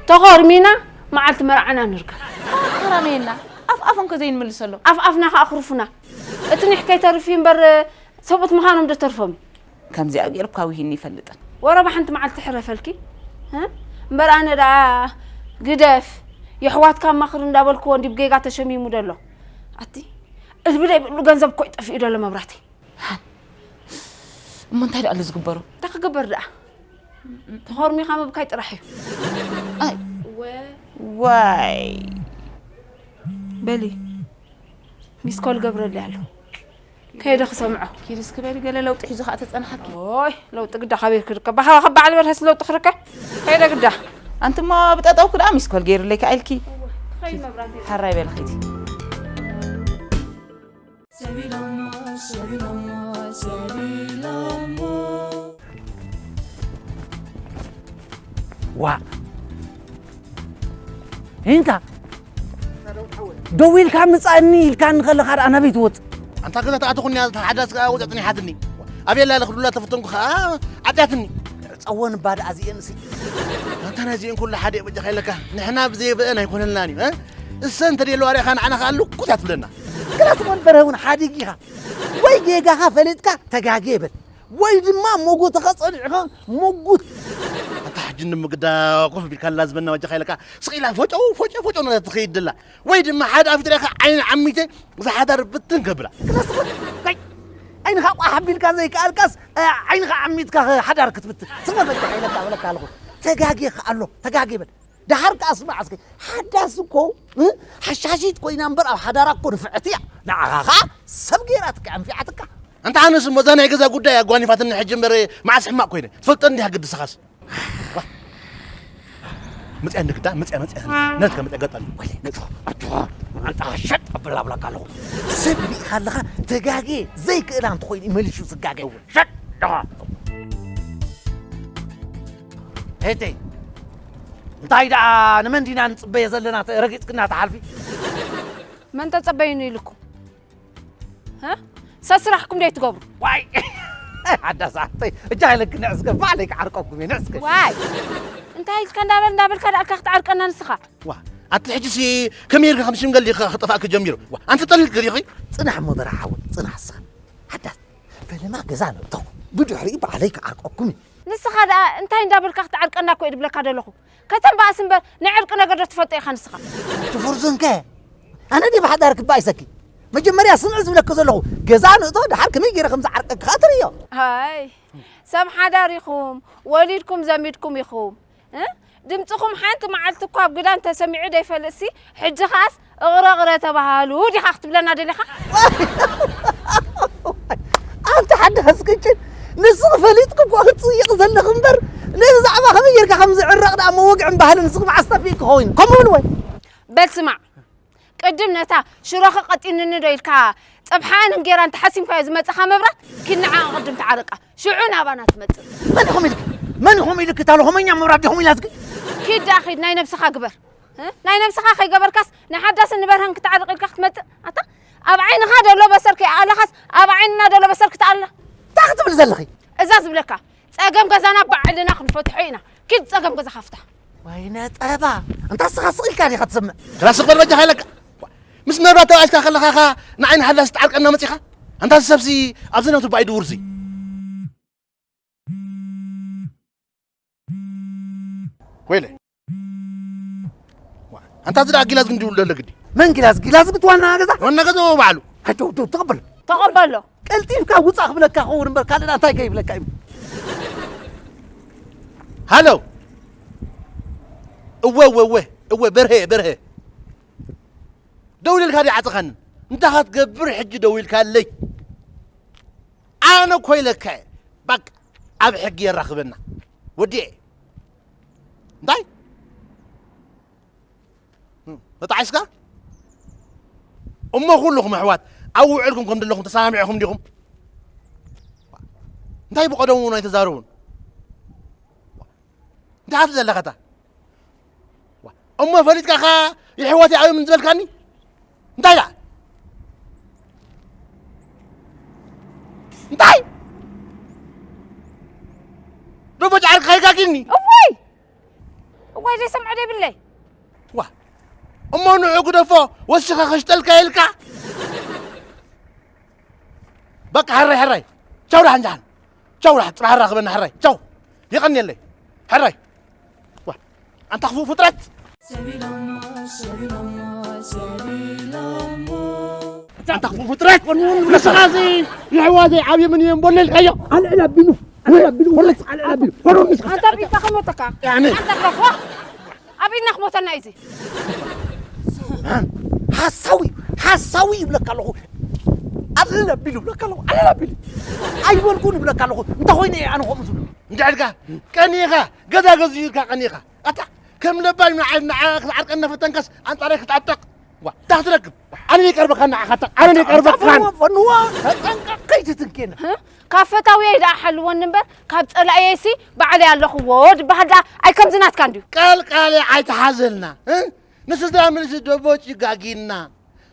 ተኾርሚና መዓልቲ መርዓና ንርካ። ተራመየና ኣፍ ኣፎም ከዘይንምልሰሎም። ኣፍ ኣፍና ከኣ ክሩፉና እቲ ኒሕ ከይተርፍ እዩ እምበር ሰብኡት ምዃኖም ዶ ተርፎም እዩ? ከምዚኣ ገይሩ ካብ ውሂኒ ይፈልጥን። ወረ ብሓንቲ መዓልቲ ሕረፈልኪ እ? እምበር ኣነ ደኣ ግደፍ የሕዋትካ ኣማኽር እንዳበልክዎ እንዲ ብጌጋ ተሸሚሙ ደሎ ኣቲ እልቢ ዘይብሉ ገንዘብ እኮ እዩ ጠፊኡ ደሎ መብራተይ። እሞ እንታይ ደኣ ኣሎ ዝግበሩ? እንታይ ክግበር ደኣ ተኾርሚኻ ምብካይ ጥራሕ እዩ። ኣይ ዋይ በሊ ሚስኮል ገብረለይ ኣሎ ከይደ ክሰምዖ። ኪድ እስኪ በሊ ገለ ለውጢ ሒዙ ከዓ ተጸናሓኪ። ኦይ ለውጢ ግዳ ካበይ ክርከብ ባኻ ካብ በዓል በርሀስ ለውጢ ክርከብ ከይደ ግዳ። ኣንቲ እሞ ብጠጠውኩ ደኣ ሚስኮል ገይሩለይ ከዓ ኢልኪ። ሓራይ በሊ ኺዲ። ሰቢሎሞ ሰቢሎሞ ሰቢሎሞ ዋ እንካ ደው ኢልካ ምጻእኒ ኢልካኒ ከለኻ ደኣ ናበይ ትወጽእ? ኣንታ ገዛ ተኣተኹኒ እያ፣ እታ ሓዳስ ከኣ ወጽያ ጽኒሓትኒ። ኣበይ ኣላ ኢለ ክብላ ተፈተንኩ ከኣ ዓጽያትኒ። ጸወን እባ ደኣ እዚኤን እሲ። ኣንታ ናይዚኤን ኩሉ ሓደ እየ በጃኻ ኢለካ። ንሕና ብዘይ ብአን ኣይኮነልናን እዩ። እ? እሰን እንተደልዋ ርኢኻ ንዓና ከኣ ልኩት እያ ትብለና። ግና እቲ መንበረ እውን ሓዲግ ኢኻ። ወይ ጌጋኻ ፈሊጥካ ተጋጌ በል። ወይ ድማ ሞጎትኻ ጸኒዕኻ ሞጉት። ኣንታ ሕጂ ንምግዳ ኮፍ ቢልካ ላዝበና በጃኻ ኢለካ ስቕ ኢላ ፎጨው ፎጨው ፎጨው እናበለት ትኸይድ ደላ። ወይ ድማ ሓደ ኣፊጥሪኻ ዓይኒ ዓሚተ እዛ ሓዳር ብትን ከብላ። ክላስ ኮን ናይ ዓይንኻ ቋሕ ኣቢልካ ዘይከኣልካስ ዓይንኻ ዓሚትካ ሓዳር ክትብትን። ስቕ በል በጃኻ ኢለካ እብለካ ኣለኹ። ተጋጌ ከኣ ኣሎ ተጋጌ በል። ደሓር ከኣ ስማዕ እስከ ሓዳስ እኮ እ? ሓሻሺት ኮይና እምበር ኣብ ሓዳራ እኮ ንፍዕቲ እያ። ንዓኻ ኸኣ ሰብ ገይራትካ ኣንፊዓትካ። ኣንታ ኣነስ እሞ እዛ ናይ ገዛ ጉዳይ ኣጓኒፋትኒ ሕጂ እምበር መዓስ ሕማቕ ኮይነ ትፈልጦ እንዲኻ ግዲ ስኻስ። መፅያ ንግዳ መፅያ መፅያ ነትከ መፅያ ገጣሉ ወይለ ነጭ ኣታ ኣታ ሸጥ ኣብላ ኣብላካ ኣለኹ። ሰብ ርኢኻ ኣለኻ ተጋጌ ዘይክእላ እንተኾይኑ እዩ መሊሹ ዝጋገ። ሸጥ ደኻ። ሄተይ እንታይ ደኣ ንመን ዲና ንፅበየ ዘለና ረጊፅክና ትሓልፊ? መን ተጸበዩኒ ኢልኩም? እ? ሰስራሕኩም ደይ ትገብሩ? ዋይ! ኣዳ ሰዓተይ፣ እጃ ኢለኪ ንዕስከ፣ ባዕለይ ክዓርቀኩም እየ፣ ንዕስከ። ዋይ! እንታይ ኢልካ እንዳበል እንዳበልካ ደኣ እካ ክትዓርቀና ንስኻ? ዋ፣ ኣቲ ሕጂሲ ከመይ ኢልካ ከም ሽምገል ዲኻ ክጠፋእኪ ጀሚሩ? ዋ፣ ኣንቲ ጠሊልኪ ዲኺ? ጽናሕ እሞ በራ ሓወይ፣ ጽናሕ እስኻ። ሓዳስ፣ ፈለማ ገዛ ንእቶ፣ ብድሕሪኡ ባዕለይ ክዓርቀኩም እየ። ንስኻ ደኣ እንታይ እንዳበልካ ክትዓርቀና እኮ እየ ድብለካ ደለኹ። ከተንባእስ እምበር ናይ ዕርቂ ነገር ዶ ትፈልጦ ኢኻ ንስኻ? ትፉርዝንከ? ኣነ ድየ ብሓዳር ክባኢሰኪ? መጀመርያ ስምዒ ዝብለኪ ዘለኹ፣ ገዛ ንእቶ፣ ደሓር ከመይ ገይረ ከም ዝዓርቀኪ ኸኣ ትርእዮ። ኣይ፣ ሰብ ሓዳር ኢኹም፣ ወሊድኩም ዘሚድኩም ኢኹም። እ? ድምፅኹም ሓንቲ መዓልቲ እኳ ኣብ ግዳን ተሰሚዑ ደይፈልጥሲ፣ ሕጂ ኸኣስ እቕረ እቕረ ተባሃሉ ዲኻ ክትብለና ደሊኻ? ኣንቲ ሓዳስ ቅጭን፣ ንስኺ ፈሊጥኪ እኮ ክትፅይቕ ዘለኺ እምበር፣ ነዚ ዛዕባ ከመይ ጌርካ ከም ዝዕረቕ ደኣ መወግዕን ባህልን ንስኺ መዓስ ተፊእኪ ኸውን? ከምኡ እውን ወይ? በል ስማዕ፣ ቅድም ነታ ሽሮኺ ቀጢንኒ ዶ ኢልካ ጸብሓን እንጌራን ተሓሲምካዮ ዝመጻኻ መብራት ኪድ ንዓ ቅድም ተዓረቃ። ሽዑ ናባና ትመጽእ። መን ኢኹም ኢልኪ? መን ኢኹም ኢልኪ? እታ ለኾመኛ መብራት ዲኹም ኢላትኪ? ኪድ ደኣ ኺድ፣ ናይ ነብስኻ ግበር። እ? ናይ ነብስኻ ከይገበርካስ ናይ ሓዳስን ንበርሀን ክትዓርቕ ኢልካ ክትመጽእ? ኣታ ኣብ ዓይንኻ ደሎ በሰር ከይኣለኻስ ኣብ ዓይንና ደሎ በሰር ክትኣለ? እንታይ ክትብል ዘለኺ? እዛ ዝብለካ ጸገም ገዛና ባዕልና ክንፈትሖ ኢና። ኪድ ጸገም ገዛኻ ፍታሕ። ወይነ ጠባ፣ ኣንታ ስኻ ስቕ ኢልካ ዲኻ ትሰምዕ? ክላስ በል በጃኻ ኢለካ። ምስ መብራት ተባኢስካ ከለኻ ኸኣ ንዓይ ንሓዳስ ትዓርቀና መጺኻ? ኣንታ እዚ ሰብሲ ኣብዚ ነቱ ባይ ድውርዚ። ወይለ። ዋ፣ ኣንታ እዚ ደኣ ጊላዝ ግን ድውል ደሎ ግዲ። መን ጊላዝ? ጊላዝ ግት ዋና ገዛ? ዋና ገዛ ባዕሉ። ኣይ፣ ደው፣ ደው፣ ተቐበሎ። ተቐበሎ። ቀልጢፍካ ውጻእ ክብለካ ክኸውን እምበር ካልእ ደኣ እንታይ ከይብለካ እዩ? ሃሎ። እወ፣ እወ፣ እወ፣ እወ፣ በርሀ፣ በርሀ። ደው ኢልካ ድዩ ዓጽኻኒ? እንታይ ክትገብር ሕጂ ደው ኢልካለይ? ኣነ እኮ ኢለካ እየ። በቃ፣ ኣብ ሕጊ የራኽበና። ወዲኤ። እንታይ? ተጣዒስካ? እሞ ኩልኹም ኣሕዋት ኣብ ውዕልኩም ከም ዘለኹም ተሰማሚዕኹም ዲኹም? እንታይ ብቐደሙ እውን ኣይተዛረቡን? እንታይ ሃፍ ዘለኻ እታ? እሞ ፈሊጥካ ኸኣ የሕዋተይ ኣብዮም ዝበልካኒ? እንታይ ደኣ? እንታይ? ደቦ ጫዕርካ ከይጋጊኒ? እዋይ! እዋይ ዘይሰምዖ ዘይብለይ። ዋ፣ እሞ ንዑ ግደፎ፣ ወሲኻ ከሽጠልካ ኢልካ? በቃ፣ ሕራይ፣ ሕራይ። ቻው፣ ደሓን፣ ደሓን። ቻው፣ ደሓን። ጽባሕ ራኽበና፣ ሕራይ። ቻው። የቐንየለይ። ሕራይ። ዋ፣ ኣንታ ክፉእ ፍጥረት። ኣንታ ክፉእ ፍጥረት። ንስኻ እዚ የሕዋ ዘይዓብየ ምን እዮም ቦለ ኢልካዮ? ኣልዕል ኣቢሉ፣ ኣልዕል ኣቢሉ፣ ወለስ ኣልዕል ኣቢሉ። ወሎ ንስኻ። ኣንታ ቢልካ ከሞተካ። ያኔ። ኣንታ ከፋ። ኣብ ኢድና ክሞተና እዩ እዚ። ሓሳዊ፣ ሓሳዊ ይብለካ ኣለኹ። ኣልዕል ኣቢሉ ይብለካ ኣለኹ። ኣልዕል ኣቢሉ። ኣይበልኩን ይብለካ ኣለኹ። እንተ ኾይነ እየ ኣነ ከምኡ ዝብሎ። እንድሕርካ ቀኒኻ፣ ገዛ ገዚኡ ኢልካ ቀኒኻ። ኣታ፣ ከም ለባም ንዓ-፣ ንዓ-፣ ክትዓርቀና ፈተንካስ ኣንጻረይ ክትዓጠቕ። ዋ፣ እንታይ ክትረክብ? ኣነ ይቀርበካ ንዓኻ፣ ኣታ፣ ኣነ ይቀርበካ። ፈንዎ፣ ፈንዎ፣ ተጠንቀቕ ከይትትንኬና። ህ? ካብ ፈታውየይ ደኣ ሓልወኒ እምበር፣ ካብ ጸላእየይሲ ባዕለይ ኣለኽዎ ድበሃል ደኣ ኣይ ከምዚ ናትካ እንድዩ። ቀልቃሊ ኣይትሓዘልና፣ እ? ንስድራ ምንሲ ደቦጭ ጋጊና።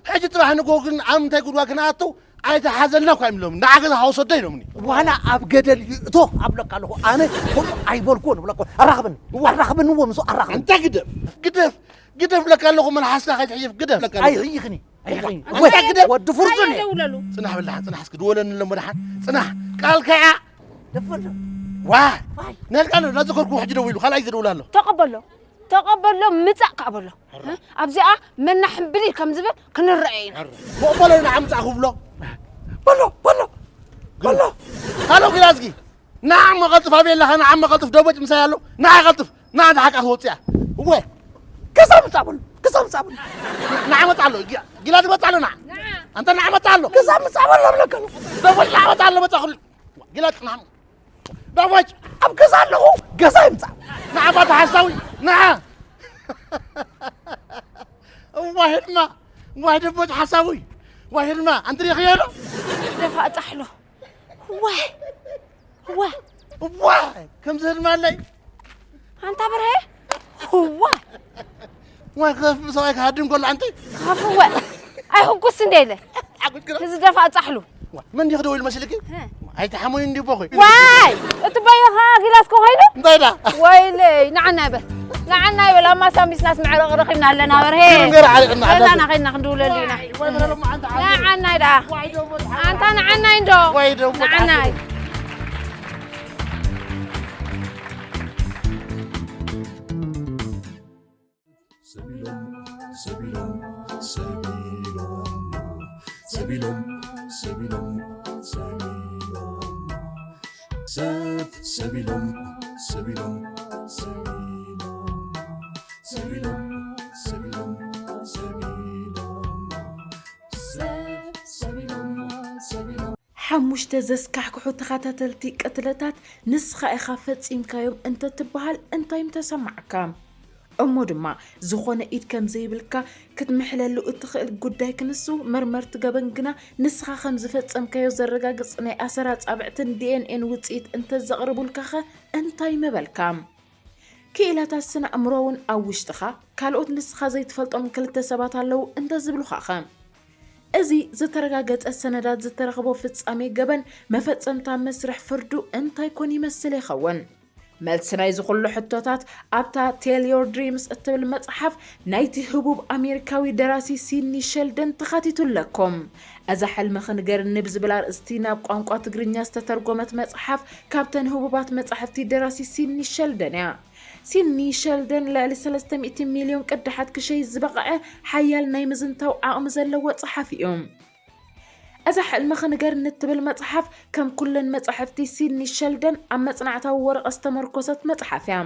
ሕጂ ጽባሕ ንግሆ ግን ኣብ ምንታይ ጉድጓድ ክንኣቱ ኣይትሓዘልና እኳ እዮም ኢሎምኒ። ንዓ ገዛ ሃወሰዶ ኢሎምኒ። ዋላ ኣብ ገደል ይእቶ ኣብለካ ኣለኹ። ኣነ ከምኡ ኣይበልኩዎን እብለካ። ኣራኽብኒ። እዋ። ኣራኽብንዎ ምስኡ ኣራኽብኒ። ኣንታ ግደፍ፣ ግደፍ፣ ግደፍ እብለካ ኣለኹ። መልሓስካ ከይትሕይፍ ግደፍ እብለካ ኣለኹ። ኣይሕይኽኒ፣ ኣይሕይኽኒ። ኣንታ ግደፍ። ወዲ ፍርዙን እየ። ደውለሉ። ጽናሕ በል ደሓን፣ ጽናሕ እስኪ ድወለኒ ኣሎ እሞ ደሓን። ጽናሕ፣ ቃልካ እያ። ደፈር። ዋ። ዋይ። ነልቃ ኣሎ፣ እናዘከርኩ ሕጂ ደዊሉ፣ ካልኣይ ግዜ ደውል ኣሎ። ተቐበሎ። ተቐበሎ፣ ምጻእ ከኣ በሎ። ሕራ። እ? ኣብዚኣ መና ሕምብሊል ከም ዝብል ክንረኣየ ኢና። ሕራ። በሎ፣ ንዓ ምጻእ ክብሎ። በሎ፣ በሎ፣ በሎ። ሃሎ፣ ጊላዝጊ። ንዓ እሞ ቀልጥፍ፣ ኣበይ ኣለኻ? ንዓ እሞ ቀልጥፍ፣ ደቦጭ ምሳይ ኣሎ። ንዓ ቀልጥፍ፣ ንዓ እዛ ሓቃ ክወጽእ እያ። እወ። ክሳብ ምጻእ በሎ፣ ክሳብ ምጻእ በሎ። ንዓ መጻ ኣሎ፣ ጊ-፣ ጊላዝጊ መጻ ኣሎ፣ ንዓ። ንዓ። ኣንተ ንዓ መጻ ኣሎ። ክሳብ ምጻእ በሎ፣ እብለካ ኣለኹ። ደቦጭ ንዓ መጻ ኣሎ፣ መጻ ኩሉ። ጊላዝጊ ንዓ። ደቦጭ ኣብ ገዛ ኣለኹ፣ ገዛ ይምጻእ። ንዓ ባታ ሓሳዊ፣ ንዓ። እዋ ህልማ፣ እዋ ደቦጭ ሓሳዊ፣ እዋ ህልማ፣ ኣንቲ ርኢኽዮ ዶ? ደፋ ጻሕሎ። እዋ፣ እዋ። እዋ፣ ከምዚ ህልማ ኣለይ። ኣንታ ብርሄ፣ እዋ። እዋ፣ ክኸፍ ሰብኣይ ክሃድም ከሎ ኣንቲ። ክኸፍ እወ። ኣይሕጉስ እንደ ኢለ። ሓጉስ ግራ። እዚ ደፋ ጻሕሉ። እዋ፣ መን ዲኺ ደዊሉ መስልኪ? እ። ኣይትሓሙኒ እንዲ ቦኺ። ዋይ! እቲ በይኻ ጊላስ ኮ ኮይኑ? እንታይ ዳ? ወይለይ፣ ንዓና ይበል። ንዓና ይበል፣ ኣብ ማሳ ሚስናስ መዕረቕ ረኺብና ኣለና፣ በርሄ። ግን ገር ዓሊቕና፣ ገዛና ዓዛዚ። ከይድና ክንድውለሉ ኢና። ዋይ፣ ዋይ፣ በረሎም፣ ኣንታ ዓዛዚ። ንዓና ይዳ። ዋይ፣ ደሞ፣ ኣንታ ንዓና እንዶ። ዋይ፣ ደሞ፣ ንዓና። ዓዛዚ። ሰቢሎም፣ ሰቢሎም፣ ሰቢሎም፣ ሰቢሎም፣ ሰቢሎም፣ ሰቢሎም፣ ሰብ፣ ሰቢሎም፣ ሰቢሎም፣ ሰቢሎም፣ ሰቢሎም፣ ሰቢሎም፣ ሰቢሎም፣ ሰብ፣ ሰቢሎም፣ ሰቢሎም። ሓሙሽተ ዘስካሕክሑ ተኸታተልቲ ቅትለታት ንስኻ ኢኻ ፈጺምካዮም እንተትበሃል እንታይ ምተሰማዓካ? እሞ ድማ ዝኾነ ኢድ ከም ዘይብልካ ክትምሕለሉ እትኽእል ጉዳይ ክንሱ፣ መርመርቲ ገበን ግና ንስኻ ከም ዝፈጸምካዮ ዘረጋግጽ ናይ ኣሰር ኣጻብዕትን ዲ ኤን ኤን ውጽኢት እንተዘቕርቡልካኸ እንታይ ምበልካ? ክኢላታት ስነ ኣእምሮ እውን ኣብ ውሽጥኻ ካልኦት ንስኻ ዘይትፈልጦም ክልተ ሰባት ኣለዉ እንተዝብሉኻኸ? እዚ ዝተረጋገጸ ሰነዳት ዝተረኽቦ ፍጻሜ ገበን መፈጸምታ መስርሕ ፍርዱ እንታይ ኮን ይመስል ይኸውን? መልሲ ናይዚ ኩሉ ሕቶታት ኣብታ Tell Your Dreams እትብል መጽሓፍ ናይቲ ህቡብ ኣሜሪካዊ ደራሲ ሲድኒ ሸልደን ተኻቲቱ ኣለኩም። እዛ ሕልምኺ ንገርኒ ብዝብል ኣርእስቲ ናብ ቋንቋ ትግርኛ ዝተተርጎመት መጽሓፍ ካብተን ህቡባት መጻሕፍቲ ደራሲ ሲድኒ ሸልደን እያ። ሲድኒ ሸልደን ልዕሊ ሰለስተ ሚእቲ ሚልዮን ቅዳሓት ክሸይጥ ዝበቕዐ ሓያል ናይ ምዝንታው ዓቕሚ ዘለዎ ጸሓፊ እዩ። እዛ ሕልምኺ ንገርኒ እትብል መጽሓፍ፣ ከም ኩለን መጻሕፍቲ ሲድኒ ሸልደን፣ ኣብ መጽናዕታዊ ወረቐት ዝተመርኮሰት መጽሓፍ እያ።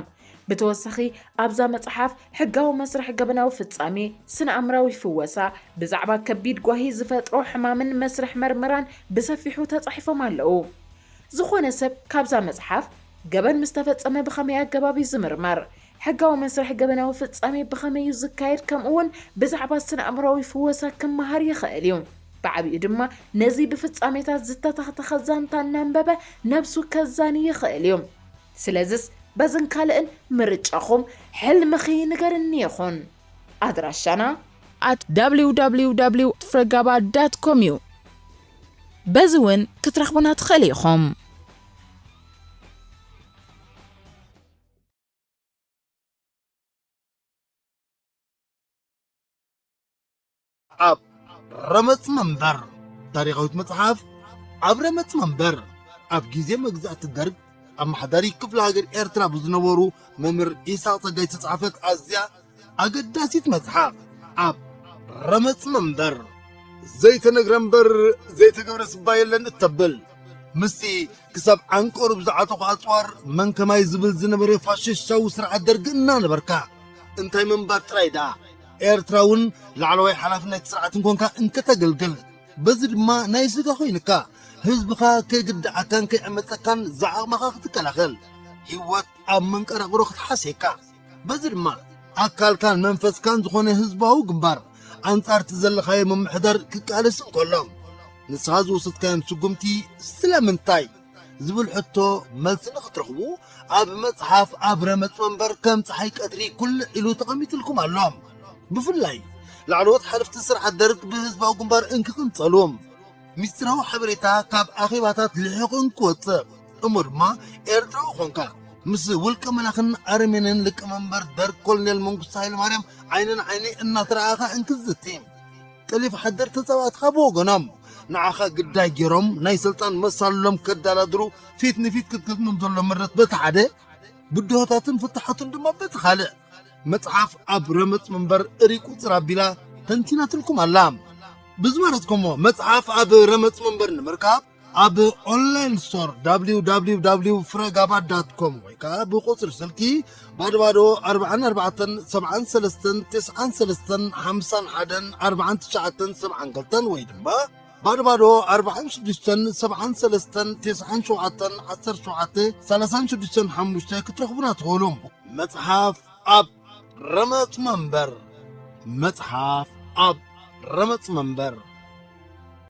ብተወሳኺ፣ ኣብዛ መጽሓፍ፣ ሕጋዊ መስርሕ ገበናዊ ፍጻሜ፣ ስነ-ኣእምራዊ ፍወሳ፣ ብዛዕባ ከቢድ ጓሂ ዝፈጥሮ ሕማምን መስርሕ መርመራን ብሰፊሑ ተጻሒፎም ኣለዉ። ዝኾነ ሰብ ካብዛ መጽሓፍ፣ ገበን ምስ ተፈጸመ ብኸመይ ኣገባብ እዩ ዝምርመር? ሕጋዊ መስርሕ ገበናዊ ፍጻሜ ብኸመይ እዩ ዝካየድ? ከምኡውን ብዛዕባ ስነ-ኣእምሮኣዊ ፍወሳ ክመሃር ይኽእል እዩ። ብዓቢኡ ድማ ነዚ ብፍጻሜታት ዝተተኽተኸ ዛንታ እናንበበ ነብሱ ከዛኒ ይኽእል እዩ። ስለዝስ በዝን ካልእን ምርጫኹም ሕልምኺ ንገርኒ ይኹን። ኣድራሻና at www ፍረጋባ ዳት ኮም እዩ። በዚ እውን ክትረኽቡና ትኽእሉ ኢኹም። ኣብ ረመጽ መንበር፣ ታሪኻዊት መጽሓፍ። ኣብ ረመጽ መንበር፣ ኣብ ግዜ መግዛእቲ ደርግ ኣመሓዳሪ ክፍለ ሃገር ኤርትራ ብዝነበሩ መምህር ኢሳቕ ጸጋይ ዝተጻሕፈት ኣዝያ ኣገዳሲት መጽሓፍ። ኣብ ረመጽ መንበር፣ ዘይተነግረ እምበር ዘይተገብረ ስባ የለን እተብል፣ ምስቲ ክሳብ ዓንቀሩ ብዝዓጠቑ ኣጽዋር መን ከማይ ዝብል ዝነበረ ፋሽስታዊ ስርዓት ደርግ እናነበርካ፣ እንታይ ምንባር ጥራይ ደኣ፣ ኤርትራ እውን ላዕለዋይ ሓላፍነት ስርዓት እንኮንካ እንከተገልግል፣ በዚ ድማ ናይ ስጋ ኮይንካ፣ ህዝብኻ ከይግድዓካን ከይዕመጸካን ዝዓቕምኻ ክትከላኸል፣ ህይወት ኣብ መንቀራቕሮ ክትሓስየካ፣ በዚ ድማ ኣካልካን መንፈስካን ዝኾነ ህዝባዊ ግንባር ኣንጻር እቲ ዘለኻዮ ምምሕዳር ክቃለስ እንከሎ፣ ንስኻ ዝወሰድካዮም ስጉምቲ ስለምንታይ ዝብል ሕቶ መልሲ ንኽትረኽቡ፣ ኣብ መጽሓፍ ኣብ ረመጽ መንበር ከም ጸሓይ ቀትሪ ኩልዕ ኢሉ ተቐሚጥልኩም ኣሎ። ብፍላይ ላዕለዎት ሓለፍቲ ስርዓት ደርግ ብህዝባዊ ግንባር እንክቕንጸሉ፣ ሚስጥራዊ ሓበሬታ ካብ ኣኼባታት ልሒቑ እንክወጽእ፣ እሞ ድማ ኤርትራዊ ኾንካ ምስ ውልቀ መላኽን ኣረሜንን ሊቀመንበር ደርግ ኮሎኔል መንግስቱ ሃይለማርያም ዓይኒ ንዓይኒ እናተረኣኻ እንክዝቲ፣ ቀሊፍ ሓደር ተጻባእትኻ ብወገኖም ንዓኻ ግዳይ ገይሮም ናይ ስልጣን መሳልሎም ከዳላድሩ ፊት ንፊት ክትገጥሞም ዘሎ ምረት በቲ ሓደ፣ ብድሆታትን ፍታሓቱን ድማ በቲ ካልእ፣ መጽሓፍ ኣብ ረመጽ መንበር እሪ ቁጽር ኣቢላ ተንቲናትልኩም ኣላ። ብዝመረጽኩሞ መጽሓፍ ኣብ ረመጽ መንበር ንምርካብ ኣብ ኦንላይን ስቶር www ፍረጋባ ዳት ኮም ወይ ከዓ ብቁጽሪ ስልኪ ባዶ ባዶ ኣርባዓን ኣርባዕተን ሰብዓን ሰለስተን ተስዓን ሰለስተን ሓምሳን ሓደን ኣርባዓን ትሽዓተን ሰብዓን ክልተን ወይ ድማ ባዶ ባዶ ኣርባዓን ሽዱሽተን ሰብዓን ሰለስተን ተስዓን ሸውዓተን ዓሰርተ ሸውዓተ ሰላሳን ሽዱሽተን ሓሙሽተ ክትረኽቡና ትኽእሉ። መጽሓፍ ኣብ ረመጽ መንበር። መጽሓፍ ኣብ ረመጽ መንበር።